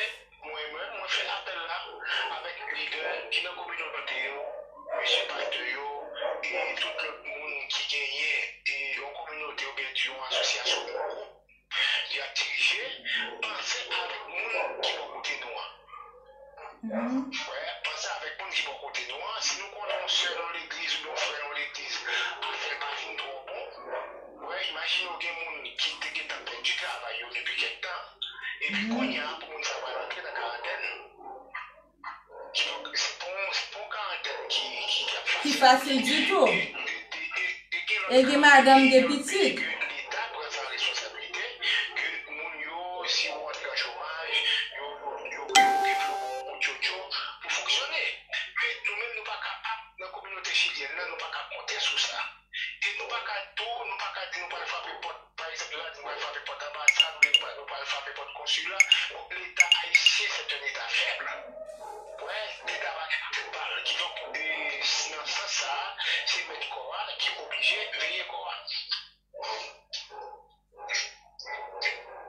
mwen menm, mwen fè apèl la avèk lidè ki nan kominote yo, mesye pastè yo, e tout lòt moun ki genyen, e yon kominote oubyen di yon asosyasyon, yon gwoup, y ap dirije, panse avèk moun ki bò kote nou an. Frè, panse avèk moun ki bò kote nou an. Si nou konnen yon sè nan yon legliz oubyen yon frè nan yon legliz, afè l pa fin twò bon, wè, imajine w gen moun ki te gentan pèdi travay yo depi kèk tan, epi kounye a pou moun sa pral antre nan karantèn. Kidonk, se pa yon, se pa yon karantèn ki, ki, ki ap fasil. Ki fasil ditou. E, e, e, e, e gen lòt karantèn ki gen anpil ke Leta pran sa responsabilite, ke moun yo, si yo antre nan chomaj, yo, yo, yo, yo gen pou tchotcho pou fonksyone. Men nou menm, nou pa kapab, nan kominote chilyèn nan, nou pa ka konte sou sa. E nou pa ka tou, nou pa ka di nou pral frape pòt, pa egzanp, yo ka di nou pral frape pòt anbasad, oubyen nou pral, nou pral frape pòt konsila. Bon, Leta ayisyen, se yon Leta fèb. Wè, Leta pa gen tèt pa l. Kidonk, e, nan sans sa a, se mèt kò a ki oblije veye kò a.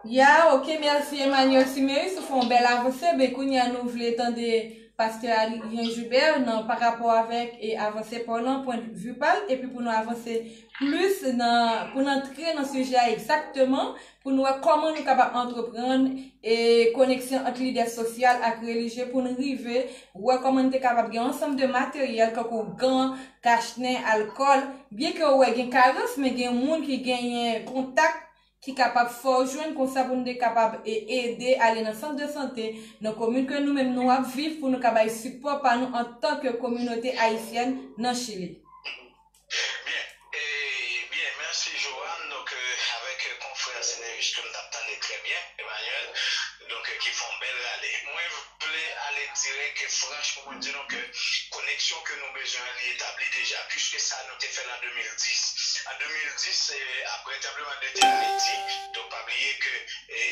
Ya, ok, mèsi Emmanuel Siméus, ou fè yon bèl avanse. Ben, kounye a nou vle tande pastè Adrien Joubert nan, pa rapò avèk e avanse pa w lan, pwennvi pa l, epi pou nou avanse plis nan, pou n antre nan sijè a egzakteman, pou nou wè kòman nou kapab antreprann e koneksyon ant lidè sosyal ak relijye, pou n rive wè kòman n te kapab gen ansanm de materyèl, kankou gan, kachnen, alkòl, byen ke w wè gen karans, men gen moun ki genyen kontak ki kapab fè w jwenn konsa pou n te kapab e ede ale nan sant de sante, nan komin ke nou menm nou ap viv, pou nou ka bay sipò pa nou antanke kominote ayisyèn nan Chili. Byen, e, byen, mèsi Joanne. Donk, e, avèk, e, konfrè Sinéus ke m t ap tande trè byen, Emmanuel, donk, e, ki fè yon bèl rale. Mwen vle ale dirèk e franch pou mwen di nou ke koneksyon ke nou bezwen an, li etabli deja, piske sa nou te fè l an de mil dis. An de mil dis, e, apre tranbleman de tè an Ayiti, donk pa bliye ke, e,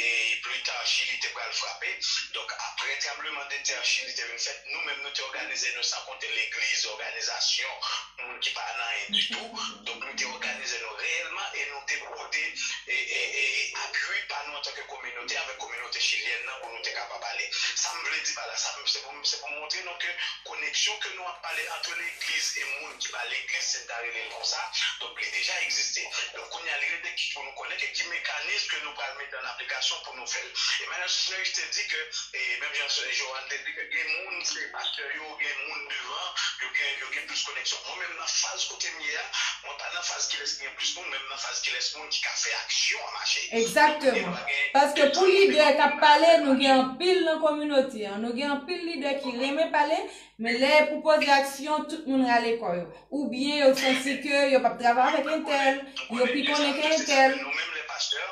pli ta Chili te pral frape. Donk, apre tranbleman de tè Chili te vin fèt, nou menm nou te òganize nou, san konte legliz, òganizasyon, moun ki pa nan anyen ditou. Donk, nou te òganize nou reyèlman e nou te pote, e, e, e, e apui pa nou antanke kominote avèk kominote chilyèn nan pou nou te kapab ale. Sa m vle di pa la, sa m, se pou, se pou montre nou ke koneksyon ke nou ap pale ant legliz e moun ki pa legliz, si n ta rele l konsa, donk, li deja egziste. Donk, kounye a, li rete ki pou nou konnen ke ki mekanis ke nou pral mete an aplikasyon pou nou fè l. Emmanuel Sismonis te di ke, e menm jan Joanne te di ke gen moun, se pastè yo, gen moun devan, yo gen, yo gen plis koneksyon. Mwen menm nan faz kote m ye a, mwen pa nan faz kilès ki gen plis moun, men m nan faz kilès moun ki ka fè aksyon an mache. Egzakteman. Paske pou lidè k ap pale, nou gen anpil nan kominote an. Nou gen anpil lidè ki renmen pale, men lè pou poze aksyon, tout moun rale kò yo. Oubyen yo santi ke yo p ap travay avèk entèl, yo pi konnen ke entèl. Nou menm lè pastè,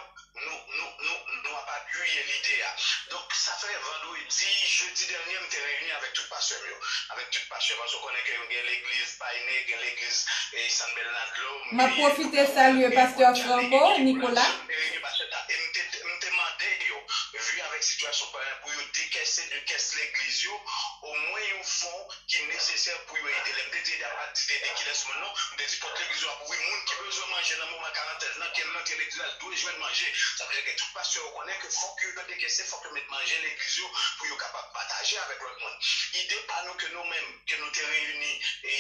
nou, nou, nou, nou ap apiye lide a. Donk, sa fè vandredi, jedi dènye, m te reyini avèk tout pastè m yo. Avèk tout pastè, paske w konnen ke m gen legliz Payne, gen legliz, e, San Bernardo, m ap pwofite salye pastè Franco Nicolas. M te reyini pastè ta, e m te, m te mande yo, vi avèk sitiyasyon pa pou yo dekèse de kès legliz yo, omwen yon fon ki nesesè pou yo ede. Lè m te di ede a pa di ede kilès moun non, m te di pòt legliz yo ap ouvri, moun ki bezwen manje nan moman karantèn nan, ke l rantre legliz la, l dwe jwenn manje. Sa vle di ke tout pastè yo konnen ke fòk yo dekese, fòk yo met manje legliz yo pou yo kapab pataje avèk lòt moun. Ide pa nou ke nou menm, ke nou te reyini, e,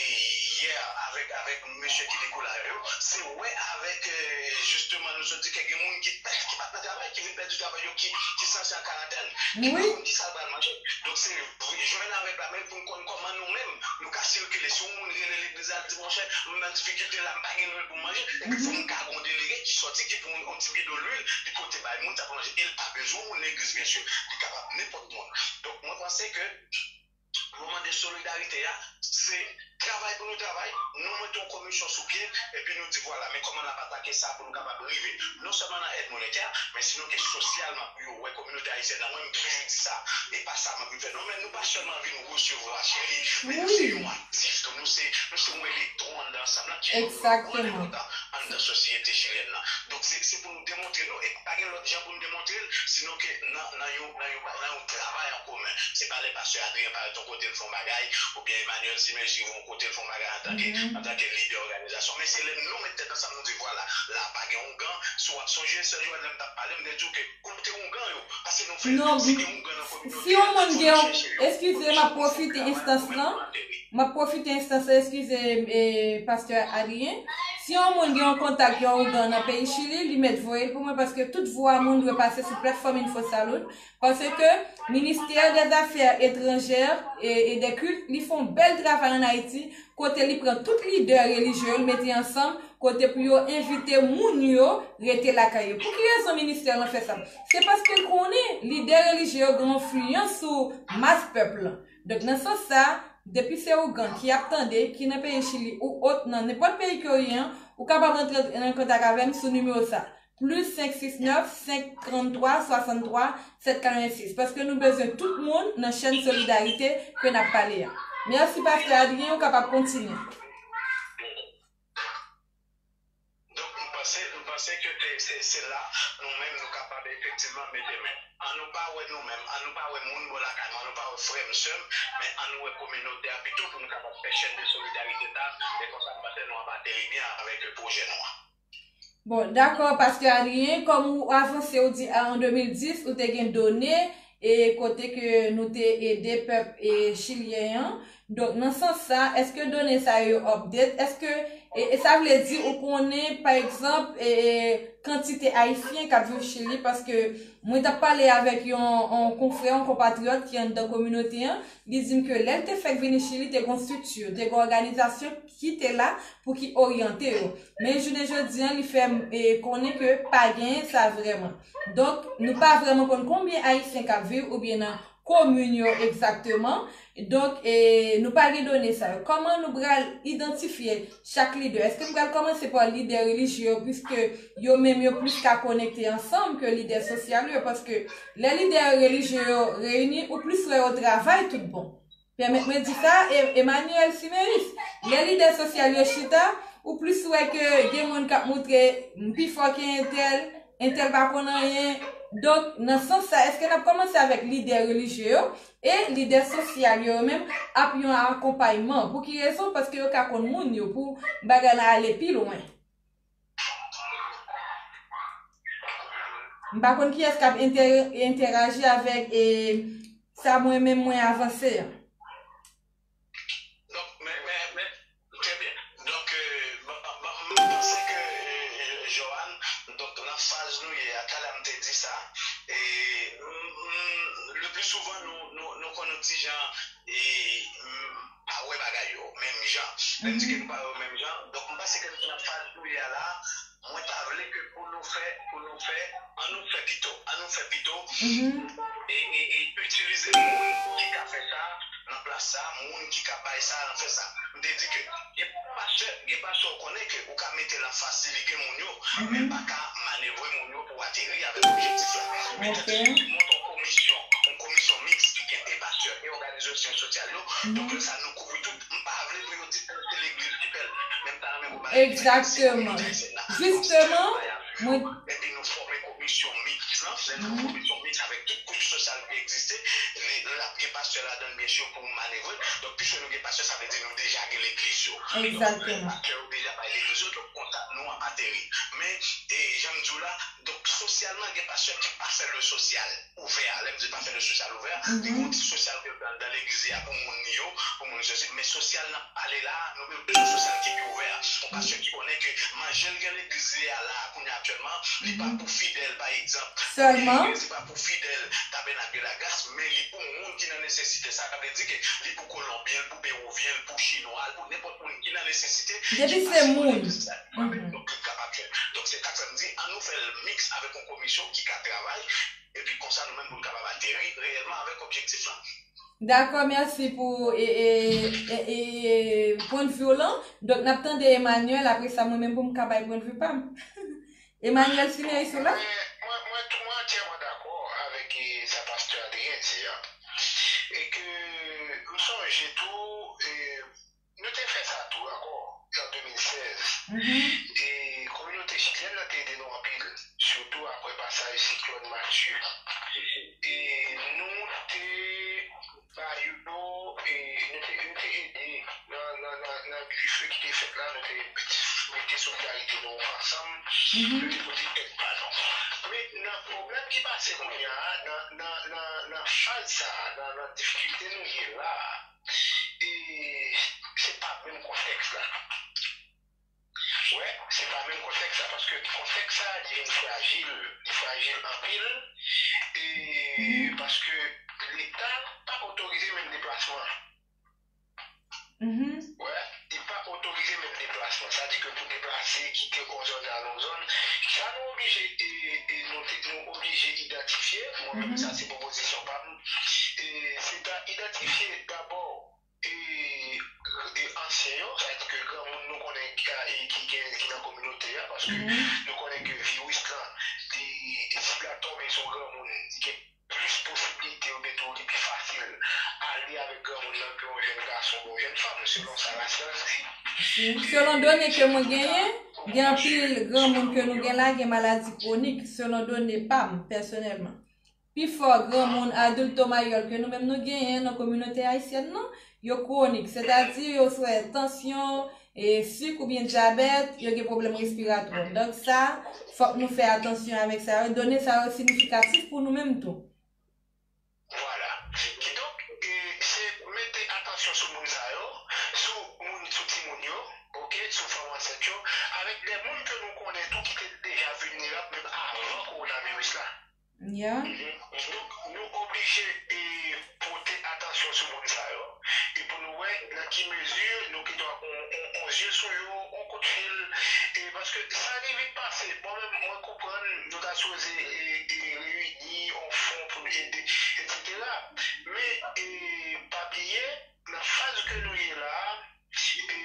yè avèk, avèk mesye ki dekola yo, se wè avèk, e, jisteman, nou sot di ke gen moun ki pè-, ki pa t nan travay, ki vin pèdi travay yo, ki, ki sanse an karantèn, ki pa konn kisa l pral manje. Donk, se jwenn avèk la, men pou n konn kòman nou menm, nou ka sikile. Si yon moun rele legliz la, l di, monchè, m nan difikilte la, m pa gen nouvèl pou m manje, epi fò m ka gen yon delege ki sòti, ki pran yon, yon ti bidon lwil, li pote bay moun sa pou manje. E l pa bezwen yon moun legliz, byen si, li kapab nenpòt moun. Donk, mwen panse ke moman de solidarite a, se travay pou nou travay, nou mete yon komisyon sou pye, epi nou di, vwala, men kòman n ap atake sa pou nou kapab rive, non sèlman nan èd monetè, men si nou gen sosyalman pou yo wè kominote ayisyèn nan, mwen, m toujou di sa, e pa sa m ap vin fè non, men nou pa sèlman vin resevwa, cheri, men nou se yon aktif tou, nou se, nou se yon elektwon anndan ansanm lan, ki jwe yon wòl enpòtan. nan sosyete chilyèn nan. Donk, se, se pou nou demontre nou, e pa gen lòt jan pou nou demontre l, sinon ke nan, nan yon, nan yon, nan yon travay an komen. Se pa lè pastè Adrien parèt yon kote l fè yon bagay, oubyen Emmanuel Siméus rive yon kote l fè yon bagay antanke, antanke lidè òganizasyon. Men se lè nou met tèt ansanm, nou di, vwala, la pa gen ougan. Si w ap sonje, sè Joël, lè m t ap pale, m te di w ke kote ougan yo, paske nou fè, non, si gen ougan nan kominote a, fò nou chèche yo, fò nou chèche yon travay pou ateri. M ap pwofite enstans lan, eskize, e, pastè Adrien. Si yon moun gen yon kontak yon ougan nan peyi Chili, li mèt voye l pou mwen, paske tout vwa moun dwe pase sou platfòm Info Salud, paske ministè dè zafè etranjè e, e dè kilt, li fè yon bèl travay ann Ayiti, kote li pran tout lidè relijye yo, l mete ansanm, kote pou yo envite moun yo rete lakay yo. Pou ki rezon ministè lan fè sa? Se paske l konnen lidè relijye yo gen enfliyans sou mas pèp lan. Donk, nan sans sa, depi se ougan ki ap tande, ki nan peyi Chili ou ot, nan nenpòt peyi ke w ye an, ou kapab rantre nan kontak avè m sou nimewo sa, plis senk sis nèf, senk tranntwa, swasanntwa, sèt katrevensis, paske nou bezwen tout moun nan chèn solidarite ke n ap pale a. Mèsi, pastè Adrien, ou kapab kontinye. Donk, m panse, m panse ke se, se, se la, nou menm, nou kapab efektivman mete men. An nou pa wè nou menm, an nou pa wè moun bò lakay mwen, an nou pa wè frè m, sè m, men an nou wè kominote a pito pou nou kapab fè chèn de solidarite sa, e konsa m panse nou ap ateri byen avèk pwojè nou an. Bon, dakò, pastè Adrien, kòm ou avanse, ou di a, an de mil dis, ou te gen done, e kote ke nou te ede pèp, e, chilyen an. Donk, nan sans sa, èske done sa yo update? Èske, e, e sa vle di ou konnen, pa egzanp, e, kantite ayisyen k ap viv Chili? Paske mwen t ap pale avèk yon, yon konfrè, yon konpatriyòt ki anndan kominote an, li di m ke lè l te fèk vini Chili, te gen yon estrikti, te gen yon òganizasyon ki te la pou ki oryante yo. Men jounen jodi an, li fè, e, konnen ke pa genyen sa vrèman. Donk, nou pa vrèman konn konbyen ayisyen k ap viv oubyen nan komin yo egzakteman. Donk, e, nou pa gen done sa yo. Kòman nou pral idantifye chak lidè? Èske nou pral kòmanse pa lidè relijye yo, piske yo menm yo plis ka konekte ansanm ke lidè sosyal yo? Paske lè lidè relijye yo reyini, ou plis wè yo travay tout bon. Pèmèt mwen di sa, E-, Emmanuel Siméus, lè lidè sosyal yo chita, ou plis wè ke gen moun k ap moutre, "M pi fò ke entèl, entèl pa konn anyen." Donk, nan sans sa, èske n ap kòmanse avèk lidè relijye yo e lidè sosyal yo, yo menm ap yon akonpayman? Pou ki rezon? Paske yo ka konn moun yo pou bagay la ale pi lwen. M pa konn kiyès k ap entè-, entèraji avèk, e, sa mwen menm mwen avanse an. Donk, men, men, men, trè byen. Donk, e, m, m, m, m panse ke, e, e, Johan, donk, nan faz nou ye a, talè m te di sa, e, m, m, le pli souvan, nou, nou, nou konn yon ti jan, e, m, pa wè bagay yo menm jan. Lè m di ke nou pa wè yo menm jan, donk, m panse ke nan faz nou ye a la, mwen ta vle ke pou nou fè, pou nou fè, an nou fè pito, an nou fè pito, e, e, e itilize moun ki ka fè sa nan plas sa, moun ki ka bay sa nan fè sa. M te di ke gen pastè, gen pastè ou konnen ke ou ka mete l anfas li, li gen moun yo, men l pa ka manevre moun yo pou ateri avèk objektif la. Men tandis ke li monte yon komisyon, yon komisyon miks ki gen e pastè e òganizasyon sosyal yo, donk lè sa nou kouvri tout. M pa vle pou yo di tèl se legliz ki fè l, men m ta renmen pou bagay ki fèt egzakteman. Jisteman, mwen epi nou fòme komisyon miks lan, lè nou fè komisyon miks avèk tout kouch sosyal ki egziste, li, l ap gen pastè ladan l, byen si, pou manevre. Donk, piske nou gen pastè, sa vle di nou deja gen legliz yo. Donk, lè pastè yo deja bay legliz yo, donk, konsa, nou ap ateri. Men, e, jan m di w la, donk, sosyalman, gen pastè ki pa fè le sosyal ouvè a. Lè m di pa fè le sosyal ouvè a, li gen yon ti sosyal ke l fè anndan legliz li a pou moun li yo, pou moun sesi. Men sosyal n ap pale la, nou bezwen yon sosyal ki pi ouvè a. Yon pastè ki konnen ke manje l gen legliz li a la, kounye a aktyèlman, li pa pou fidèl, pa egzanp. Sèlman. Legliz li pa pou fidèl Tabènak de la Gras, men li pou moun ki nan nesesite. Sa vle di ke li pou Kolonbyen, li pou Pewovyen, li pou Chinwa, li pou nenpòt moun ki nan nesesite, depi se moun. Donk, li kapab jwenn. Donk, se sa k fè m di, an nou fè l miks avèk yon komisyon ki ka travay, epi konsa nou menm pou n kapab ateri reyèlman avèk objektif lan. Dakò, mèsi pou, e, e, e, e, pwennvi w lan. Donk, n ap tande Emmanuel, apre sa, mwen menm pou m ka bay pwennvi pa m. Emmanuel Siméus, ou la? Mwen, mwen, mwen, mwen antyèman dakò avèk, e, sa pastè Adrien di a. E ke m sonje tou, e, nou te fè sa tou ankò, an de mil sèz. E, Dife ki te fèt la, nou te mete solidarite nou ansanm, nou te pote èd pa nou. Men nan pwoblèm ki pase kounye a, nan, nan, nan, nan faz sa, nan, nan difikilte nou ye la, e se pa menm kontèks la. Wè, se pa menm kontèks la, paske kontèks sa, li vin frajil, li frajil anpil, e paske Leta pa otorize menm deplasman. Wè, li pa otorize menm deplasman. Sa di ke pou deplase, kite yon zòn al yon zòn, sa nou oblije, e, e nou te, nou oblije idantifye, mwen menm sa se pwopozisyon pa m, e se ta idantifye dabò e, e ansyen yo, sa di ke granmoun nou konnen ki, e, ki gen, ki nan kominote a, paske nou konnen ke viris lan, li, e si l ap tonbe sou granmoun, li gen plis posibilite, oubyen tou li pi fasil ale avèk granmoun nan ke yon jèn gason oubyen yon jèn fanm, selon sa lasyans di. Selon done ke mwen genyen, gen anpil granmoun ke nou gen la gen maladi kwonik, selon done pa m, pèsonèlman. Pifò granmoun, adilto mayò ke nou menm nou genyen nan kominote ayisyèn nan, yo kwonik, sètadi yo fè tansyon, e, sik oubyen dyabèt, yo gen pwoblèm respiratwa. Donk sa, fòk nou fè atansyon avèk sa yo. Done sa yo siyifikatif pou nou menm tou. Vwala. Kidonk, e, se mete atansyon sou moun sa yo, sou moun, sou timoun yo, oke, sou fanm ansent yo, avèk de moun ke nou konnen tou ki te deja vilnerab menm avan kowonaviris la. Ya. Donk, nou oblije, e, pote atansyon sou moun sa yo. E pou nou wè nan ki mezi nou gen dwa on, on, on zye sou yo, on kout fil. E paske sa rive pase. Mwen menm, mwen konprann nou ta sipoze, e, e, reyini on fon pou nou ede, etsetera. Men, e, pa bliye, nan faz ke nou ye la a, e,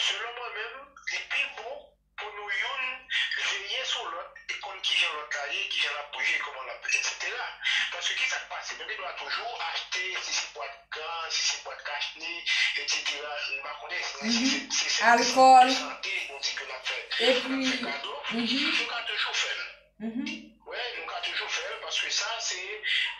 selon mwen menm, li pi bon pou nou youn veye sou lòt e konn kijan lòt la ye, kijan l ap bouje, kòman l ap, etsetera. Paske kisa k pase? Nou gen dwa toujou achte, si se bwat gan, si se bwat kachne, etsetera. M pa konnen si se, se, se, alkòl, sante nou di ke n ap fè, n ap fè kado. Nou ka toujou fè l. Wè, nou ka toujou fè l, paske sa se,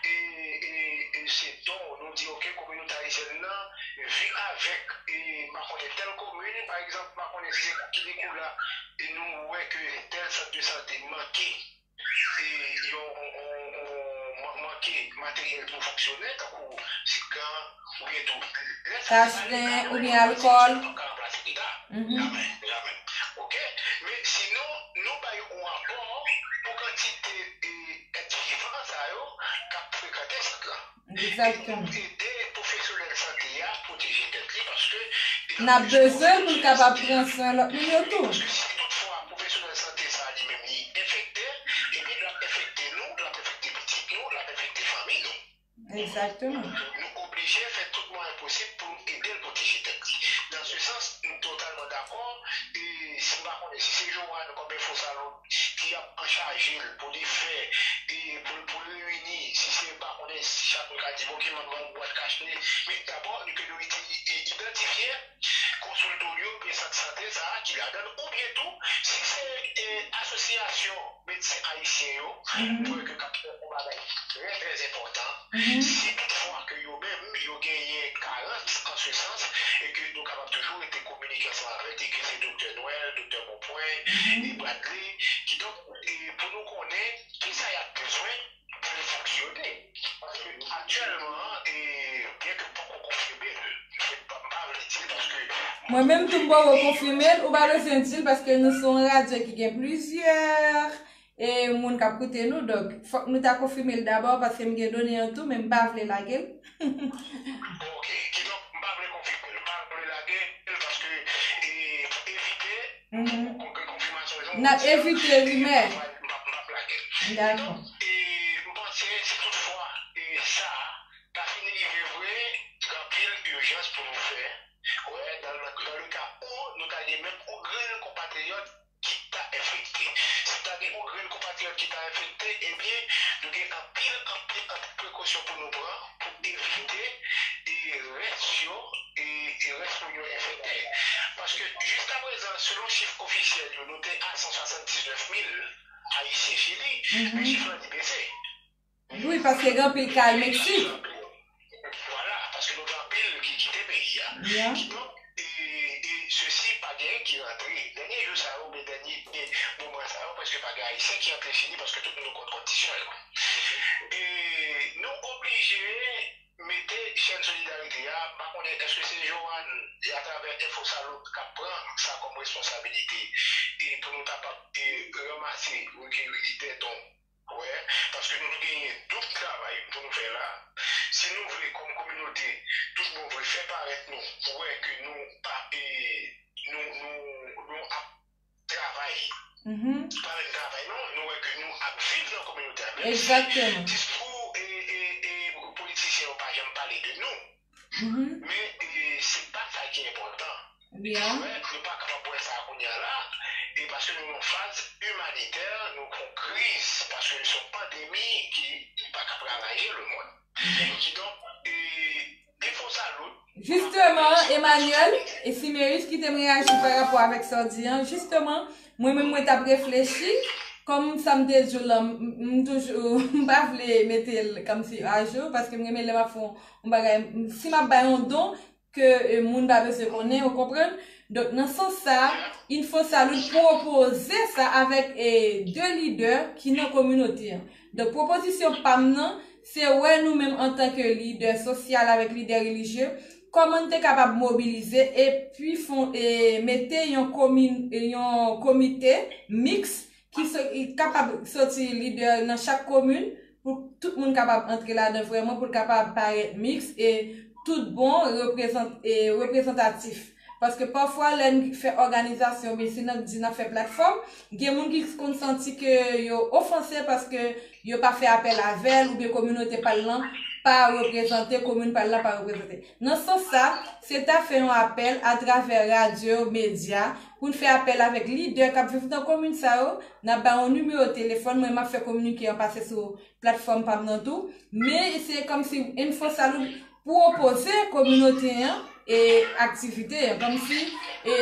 e, e, e se don. Nou di, oke, kominote ayisyèn nan viv avèk, e, m pa konnen, tèl komin, pa egzanp, m pa konnen si se Kirikou la, e nou wè ke tèl sant de sante manke, e, yon, yon, yon, yon, man-, manke materyèl pou fonksyone, tankou se gan, oubyen tou, lè sa te ale, kachne oubyen alkòl. Jamè, jamè. Oke? Men sinon, nou bay yon rapò pou kantite, e, èt vivan sa yo k ap frekante sant lan. Egzakteman. E nou ede pwofesyonèl sante a pwoteje tèt li, paske n ap bezwen l pou l kapab pran swen lòt moun yo tou. Paske si toutfwa pwofesyonèl sante sa a li menm li enfekte, ebyen l ap enfekte nou, l ap enfekte pitit nou, l ap enfekte fanmi nou. Egzakteman. Nou oblije fè tout mwayen posib pou nou ede l pwoteje tèt li. Nan se sans, m totalman dakò. E si m pa konnen si se Joanne kòm enfo salon ki ap anchaje l pou li fè, e pou, pou l reyini, si se, m pa konnen si chak moun ka di, "Bon, oke, m ap ban w bwat kachne." Men dabò, nou ke nou ide-, i-, idantifye konsilto yo, oubyen sant sante sa a ki ladan l, oubyen tou, si se, e, asosyasyon medsen ayisyen yo, mwen kwè ke k ap fè yon bagay trè, trè enpòtan. Si toutfwa ke yo menm, yo genyen karans an se sans, e ke nou kapab toujou rete kominike ansanm avèk li, ke se Doktè Nwèl, Doktè Bonpwen, e Bradley. Kidonk, e pou nou konnen kisa y ap bezwen pou l fonksyone. Paske aktyèlman, e, byen ke m poko konfime l, m pa, m pa vle di l paske mwen menm tou m poko konfime l, ou pa bezwen di l paske nou se yon radyo ki gen plizyè, e, moun k ap koute nou, donk fòk nou ta konfime l dabò paske m gen done an tou, men m pa vle lage l. Oke, kidonk m pa vle konfime l, m pa vle lage l paske, e, pou evite, pou, pou, pou gen konfimasyon, jan w di a, n ap evite rimè. M p ap, m p ap, m p ap lage l. Dakò. Kidonk, e, m panse si toutfwa, e, sa ta fin rive vre, gen anpil ijans pou nou fè. Wè, dans le, dans le cas où nou ta gen menm yon grenn konpatriyòt ki ta enfekte. Si ta gen yon grenn konpatriyòt ki ta enfekte, ebyen, nou gen anpil, anpil, anpil prekosyon pou nou pran pou evite e rès yo, e, e rès moun yo enfekte. Paske jiskaprezan, selon chif ofisyèl yo, nou te a san swasanndiznèf mil Ayisyen Chili, men chif lan li bese. Wi, paske gen anpil ka al Meksik. Vwala, paske nou gen anpil ki kite peyi a. Kidonk, e, e, sesi, pa gen ki rantre. Dènye jou sa yo, oubyen dènye moman sa yo, prèske pa gen Ayisyen ki rantre chini paske tout moun kont kondisyon yo. E nou oblije mete chèn solidarite a, m pa konnen èske se Joanne, atravè Enfo Salut, k ap pran sa kòm responsabilite, e pou nou kapab, e, ranmase, rekiri de don, wè, paske nou genyen doub travay pou nou fè la. Si nou vle, kòm kominote, tout bon vre, fè parèt nou, pou wè ke nou pa, e, nou, nou, nou ap travay. Mhm. Pa menm travay, non, nou wè ke nou ap viv nan kominote a. Menm si diskou, e, e, e, politisyen yo pa janm pale de nou. Mhm. Men, e, se pa sa ki enpòtan. Wè, nou pa kapab wè sa kounye a la, e paske nou nan faz imanitè, nou gon kriz, paske se yon pandemi ki, ki pa ka ravaje lemonn. Kidonk, e, Enfo Salut. Jisteman, Emmanuel e Simeus, kite m reyaji pa rapò avèk sa w di an. Jisteman, mwen menm mwen t ap reflechi, kòm sa m te di w lan, m, m toujou, m pa vle mete l kòmsi ajou, paske m renmen lè m ap fè yon bagay, si m ap bay yon don, ke, e, moun pa bezwen konnen, ou konprann? Donk, nan sans sa, Enfo Salut pwopoze sa avèk, e, de lidè ki nan kominote an. Donk, pwopozisyon pa m nan, se wè nou menm antanke lidè sosyal avèk lidè relijye, kòman n te kapab mobilize epi fon, e, mete yon komin, yon komite miks ki so-, ki kapab soti lidè nan chak komin, pou tout moun kapab antre ladan vrèman, pou l kapab parèt miks e tout bon reprezant-, e reprezantatif. Paske pafwa, lè n fè òganizasyon, oubyen si n ap di n ap fè platfòm, gen moun ki konn santi ke yo ofanse paske yo pa fè apèl avè l, oubyen kominote pa l lan pa reprezante, komin pa l lan pa reprezante. Nan sans sa, se ta fè yon apèl atravè radyo, medya, pou n fè apèl avèk lidè k ap viv nan komin sa yo. N ap ba yon nimewo telefòn, mwen m ap fè kominike an pase sou platfòm pa m nan tou. Men se kòmsi Enfo Salut pwopoze kominote an e aktivite an, kòmsi, e,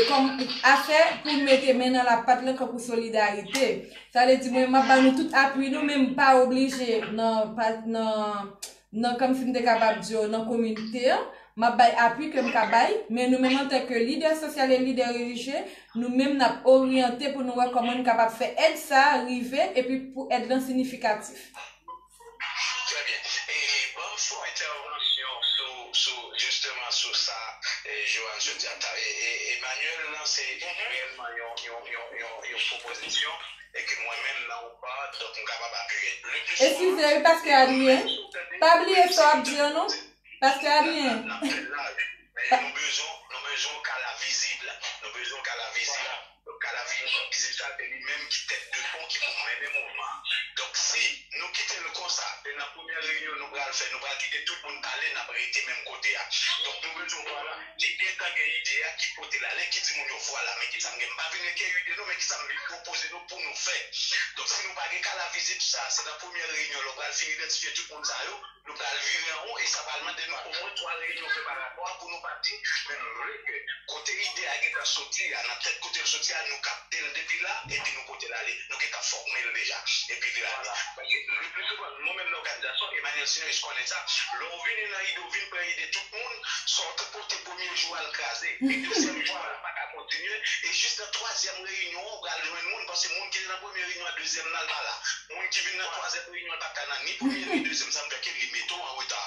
kòm afè pou mete men nan lapat lan kankou solidarite. Sa vle di, mwen, m ap ba nou tout apui nou, men m pa oblije nan, pa, nan, nan, kòmsi m te kapab di w, nan kominote an, m ap bay apui ke m ka bay, men nou menm antanke lidè sosyal e lidè relijye, nou menm n ap oryante pou nou wè kòman n kapab fè èd sa a rive, epi pou èd lan siyifikatif. Trè byen. E ban m fè yon entèvansyon sou, sou, jisteman sou sa, e, Joanne sot di a. E, e, Emmanuel lanse reyèlman yon, yon, yon, yon, yon pwopozisyon e ke mwen menm nan ou pa, donk m kapab apiye. Le pli souvan, Eskize, wi, Pastè Adrien. Pa bliye sa w ap di an, non. Pastè Adrien. N ap fè l laj, men nou bezwen, nou bezwen yon kala vizib. Nou bezwen yon kala vizib. Donk, kala vizib sa, se li menm ki tèt de pon ki pou mennen mouvman an. Donk, si nou kite l konsa, e nan premyè reyinyon nou pral fè, nou pral kite tout moun pale, n ap rete menm kote a. Donk, nou bezwen, vwala, ki gentan gen ide a, ki pote l ale, ki di moun yo, vwala, men kisa m gen. M pa vin rekeyi ide nou, men kisa m vin pwopoze nou pou nou fè. Donk, si nou pa gen kala vizib sa, se nan premyè reyinyon, lè w pral fin idantifye tout moun sa yo, nou pral vire anwo e sa pral mande nou omwen twa reyinyon preparatwa pou nou pati. Men m vle ke kote ide a gentan soti a, nan tèt kote l soti a, nou kapte l depi la, epi nou pote l ale. Nou gentan fòme l deja, epi vire ale. Paske le pli souvan, mwen menm nan òganizasyon, Emmanuel Simeus konnen sa, lè w vini nan ide, w vin pran ide tout moun, sa w te pote premye jou a l kraze, e dezyèm jou a l pa ka kontinye, e jis nan twazyèm reyinyon an, w pral jwenn moun, paske moun ki te nan premye reyinyon an, dezyèm nan, l pa la. Moun ki vin nan twazyèm reyinyon an pa ka nan ni premye ni dezyèm, sa m fè ke li mete w an reta.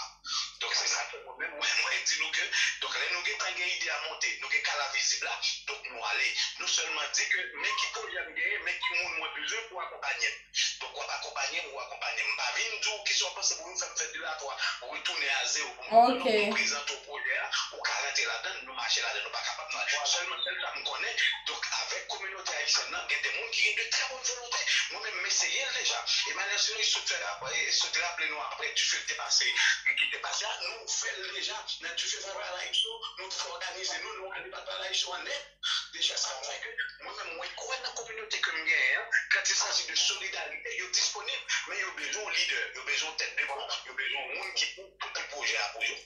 Donk, se sa k fè mwen menm, mwen, mwen di nou ke, donk, lè nou gentan gen ide a monte, nou gen kala vizib la, donk, nou ale. Nou sèlman di ke, men ki pwojè m genyen, men ki moun mwen bezwen pou akonpanye m. Donk, w ap akonpanye m, ou akonpanye m. M pa vin di w kisa w panse pou nou fè m fè de la twa, retounen a zewo pou mwen, pou nou prezante w pwojè a, ou ka rantre ladan l, nou mache ladan l, nou pa kapab, non. Sèlman, sèl sa m konnen, donk, avèk kominote ayisyèn nan, gen de moun ki gen de trè bòn volonte. Mwen menm, m eseye l deja. Emmanuel Simeus sot fè rapò, e sot raple nou apre dife ki te pase, ki te pase a, nou fè l deja. Nan dife Valparaíso, nou te òganize nou, nou ale Valparaíso an nèt. Deja, sa fè ke mwen menm, mwen kwè nan kominote ke m genyen an, quand il s'agit de solidarité, yo disponib, men yo bezwen yon lidè, yo bezwen yon tèt de pon, yo bezwen yon moun ki pou pote pwojè a pou yo.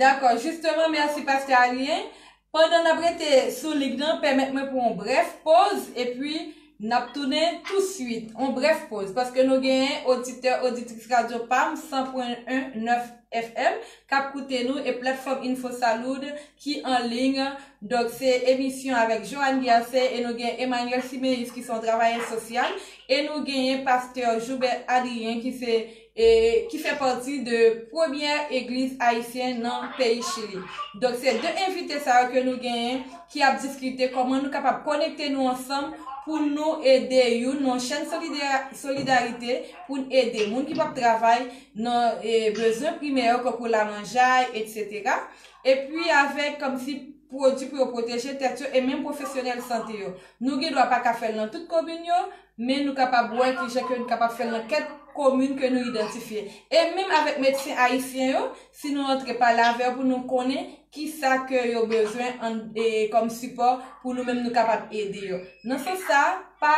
Dakò, jisteman, mèsi, Pastè Adrien. Pandan n ap rete sou lig nan, pèmèt mwen pran yon brèf poz, epi N ap tounen touswit, on brèf poz, paske nou genyen oditè, oditris Radyo Pam san pwen en nèf F M k ap koute nou e platfòm Info Salud ki an liy. Donk, se emisyon avèk Joanne Gercé e nou gen Emmanuel Siméus ki se yon travayè sosyal e nou genyen pastè Joubert Adrien ki se, e, ki fè pati de premyè egliz ayisyen nan peyi Chili. Donk, se de envite sa yo ke nou genyen ki ap diskite kòman nou kapab konekte nou ansanm pou nou ede youn nan yon chèn solidè-, solidarite, pou n ede moun ki p ap travay nan, e, bezwen primè yo, tankou lamanjay, etsetera. Epi avèk kòmsi pwodui pou yo pwoteje tèt yo e menm pwofesyonèl sante yo. Nou gen dwa pa ka fè l nan tout komin yo, men nou kapab wè kijan ke nou kapab fè l nan kèk komin ke nou idantifye. E menm avèk medsen ayisyen yo, si nou antre pale avè yo pou nou konnen kisa ke yo bezwen an, e, kòm sipò pou nou menm nou kapab ede yo. Nan sans sa, pa,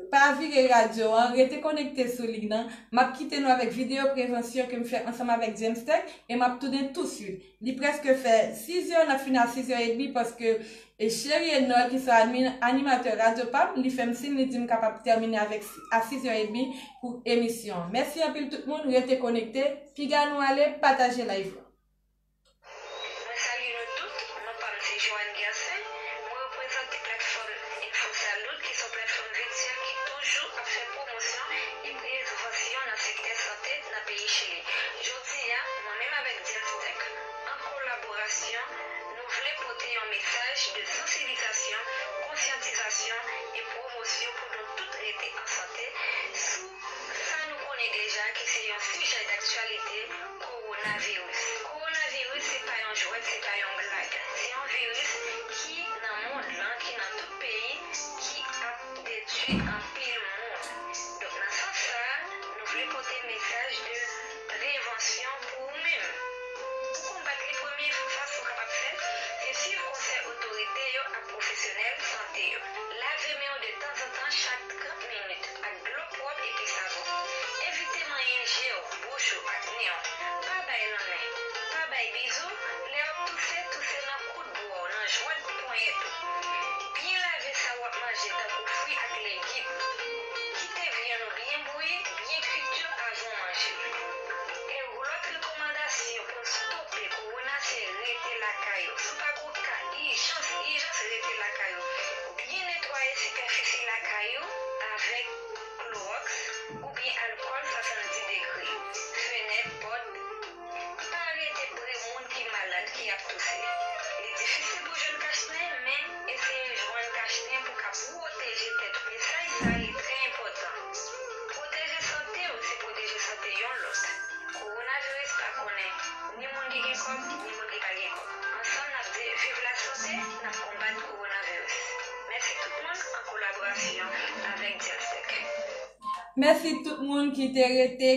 pa vire radyo an, rete konekte sou liy nan. M ap kite nou avèk videyo prevansyon ke m fè ansanm avèk James Tech e m ap tounen touswit. Li prèske fè sizè, n ap fini a sizè edmi paske, e, Cherie Nol ki se admin, animatè Radyo Pam, li fè m siy, li di m kapab tèmine avèk si-, a sizè edmi pou emisyon an. Mèsi anpil tout moun, rete konekte, piga nou ale, pataje live la. Mwen salye nou tout, non pa m se Joanne Gercé, mwen reprezante platfòm Info Salud ki se yon platfòm vityèl ki toujou ap fè pwomosyon e prevansyon nan sektè sante nan peyi Chili. Jodi a, mwen menm avèk James Tech, an kolaborasyon, nou vle pote yon mesaj de sansibilizasyon, konsyantizasyon e pwomosyon pou nou tout rete an sante sou sa nou konnen deja ki se yon sijè daktyalite, kowonaviris. Kowonaviris se pa yon jwèt, se pa yon blag. Se yon viris ki nan mond lan, ki nan tout peyi, ki ap detwi anpil moun. Donk, nan sans sa a, nou vle pote mesaj de prevansyon pou ou menm. Pou konbat li, premye fason w kapab fè, se swiv konsèy otorite yo ak pwofesyonèl sante yo. Lave men w de tanzantan, chak trant minit, ak dlo pwòp epi savon. Evite manyen je w, bouch ou ak nen w. Pa bay lanmen. Pa bay bizou. Lè w ap touse, touse nan koud bra w, nan jwent ponyèt ou. Byen lave sa w ap manje, tankou fwi ak legim. Kite vyann ou byen bouyi, byen kwit yo avan w manje. E yon lòt rekòmandasyon pou n stope kowona, se rete lakay ou. Si w pa gen yon ka ijans, ijans, rete lakay ou. Byen netwaye sipèfisi lakay ou avèk klowòks oubyen alkòl swasanndiz degre. Fenèt, pòt, pa rete pre moun ki malad, ki ap touse. Li difisil pou jwenn kachnen, men eseye jwenn kachnen pou ka pwoteje tèt ou. Mesaj sa a, li trè enpòtan. Pwoteje sante w, se pwoteje sante yon lòt. Kowonaviris pa konnen ni moun ki gen kòb, ni moun ki pa gen kòb. Ansanm, n ap di viv lasante, n ap konbat kowonaviris. Mèsi tout moun, an kolaborasyon avèk James Tech. Mèsi tout moun ki te rete,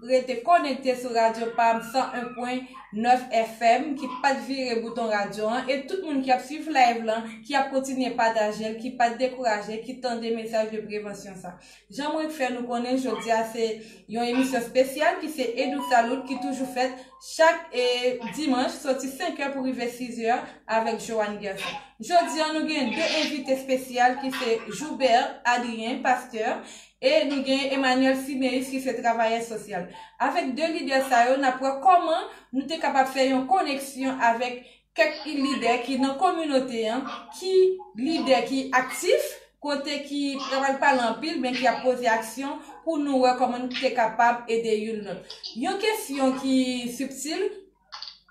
rete konekte sou Radyo Pam san en pwen nèf F M, ki pa t vire bouton radyo an, e tout moun ki ap swiv live lan, ki ap kontinye pataje l, ki pa t dekouraje, ki tande mesaj de prevansyon sa. Jan mwen fè nou konnen, jodi a se yon emisyon espesyal ki se Edu Salud ki toujou fèt chak, e, dimanch, soti senk è pou rive sizè avèk Joanne Gerson. Jodi a, nou gen de envite espesyal ki se Joubert Adrien, pastè, e nou gen Emmanuel Siméus ki se travayè sosyal. Avèk de lidè sa yo, n ap wè kòman nou te kapab fè yon koneksyon avèk kèk lidè ki nan kominote an, ki lidè ki aktif, kote ki pral pale anpil, men ki ap poze aksyon pou nou wè kòman nou te kapab ede youn lòt. Yon kesyon ki sibtil,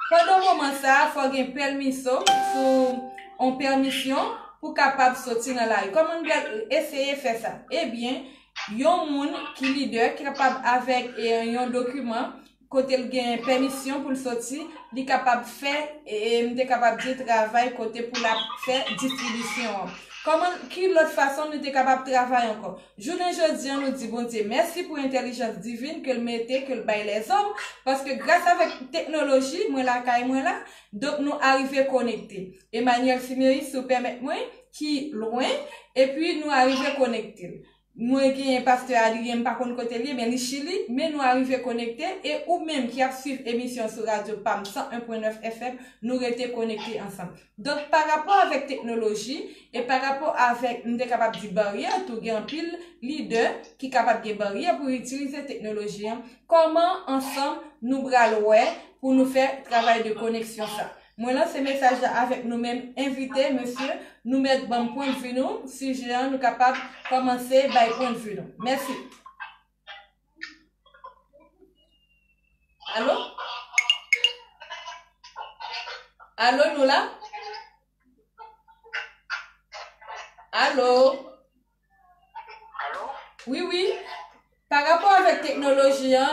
pandan moman sa a, fò gen pèmiso sou yon pèmisyon pou kapab soti nan lari. Kòman nou pral eseye fè sa? Ebyen, yon moun ki lidè ki kapab avèk, e, yon dokiman kote l gen pèmisyon pou l soti, li kapab fè, e, e, m te kapab di travay kote pou l ap fè distribisyon an. Kòman, ki lòt fason nou te kapab travay ankò? Jounen jodi an, nou di Bondye mèsi pou entèlijans divin ke l mete, ke l bay lèzòm, paske gras avèk teknoloji, mwen lakay mwen la, donk nou arive konekte. Emmanuel Siméus, si w pèmèt mwen, ki lwen, epi nou arive konekte l. Mwen genyen pastè Adrien, m pa konn kote l ye, men li Chili, men nou arive konekte, e ou menm ki ap swiv emisyon sou radyo Pam san en pwen nèf F M, nou rete konekte ansanm. Donk, pa rapò avèk teknoloji, e pa rapò avèk, m te kapab di, baryè tou, gen anpil lidè ki kapab gen baryè pou itilize teknoloji an. Kòman ansanm nou pral wè pou nou fè travay de koneksyon sa? Mwen lanse mesaj la avèk nou menm envite, mesye, nou mèt ban m pwennvi nou, sijè an, nou kapab kòmanse bay pwennvi nou. Mèsi. Alo? Alo, nou la? Alo? Alo? Wi, wi. Pa rapò avèk teknoloji an,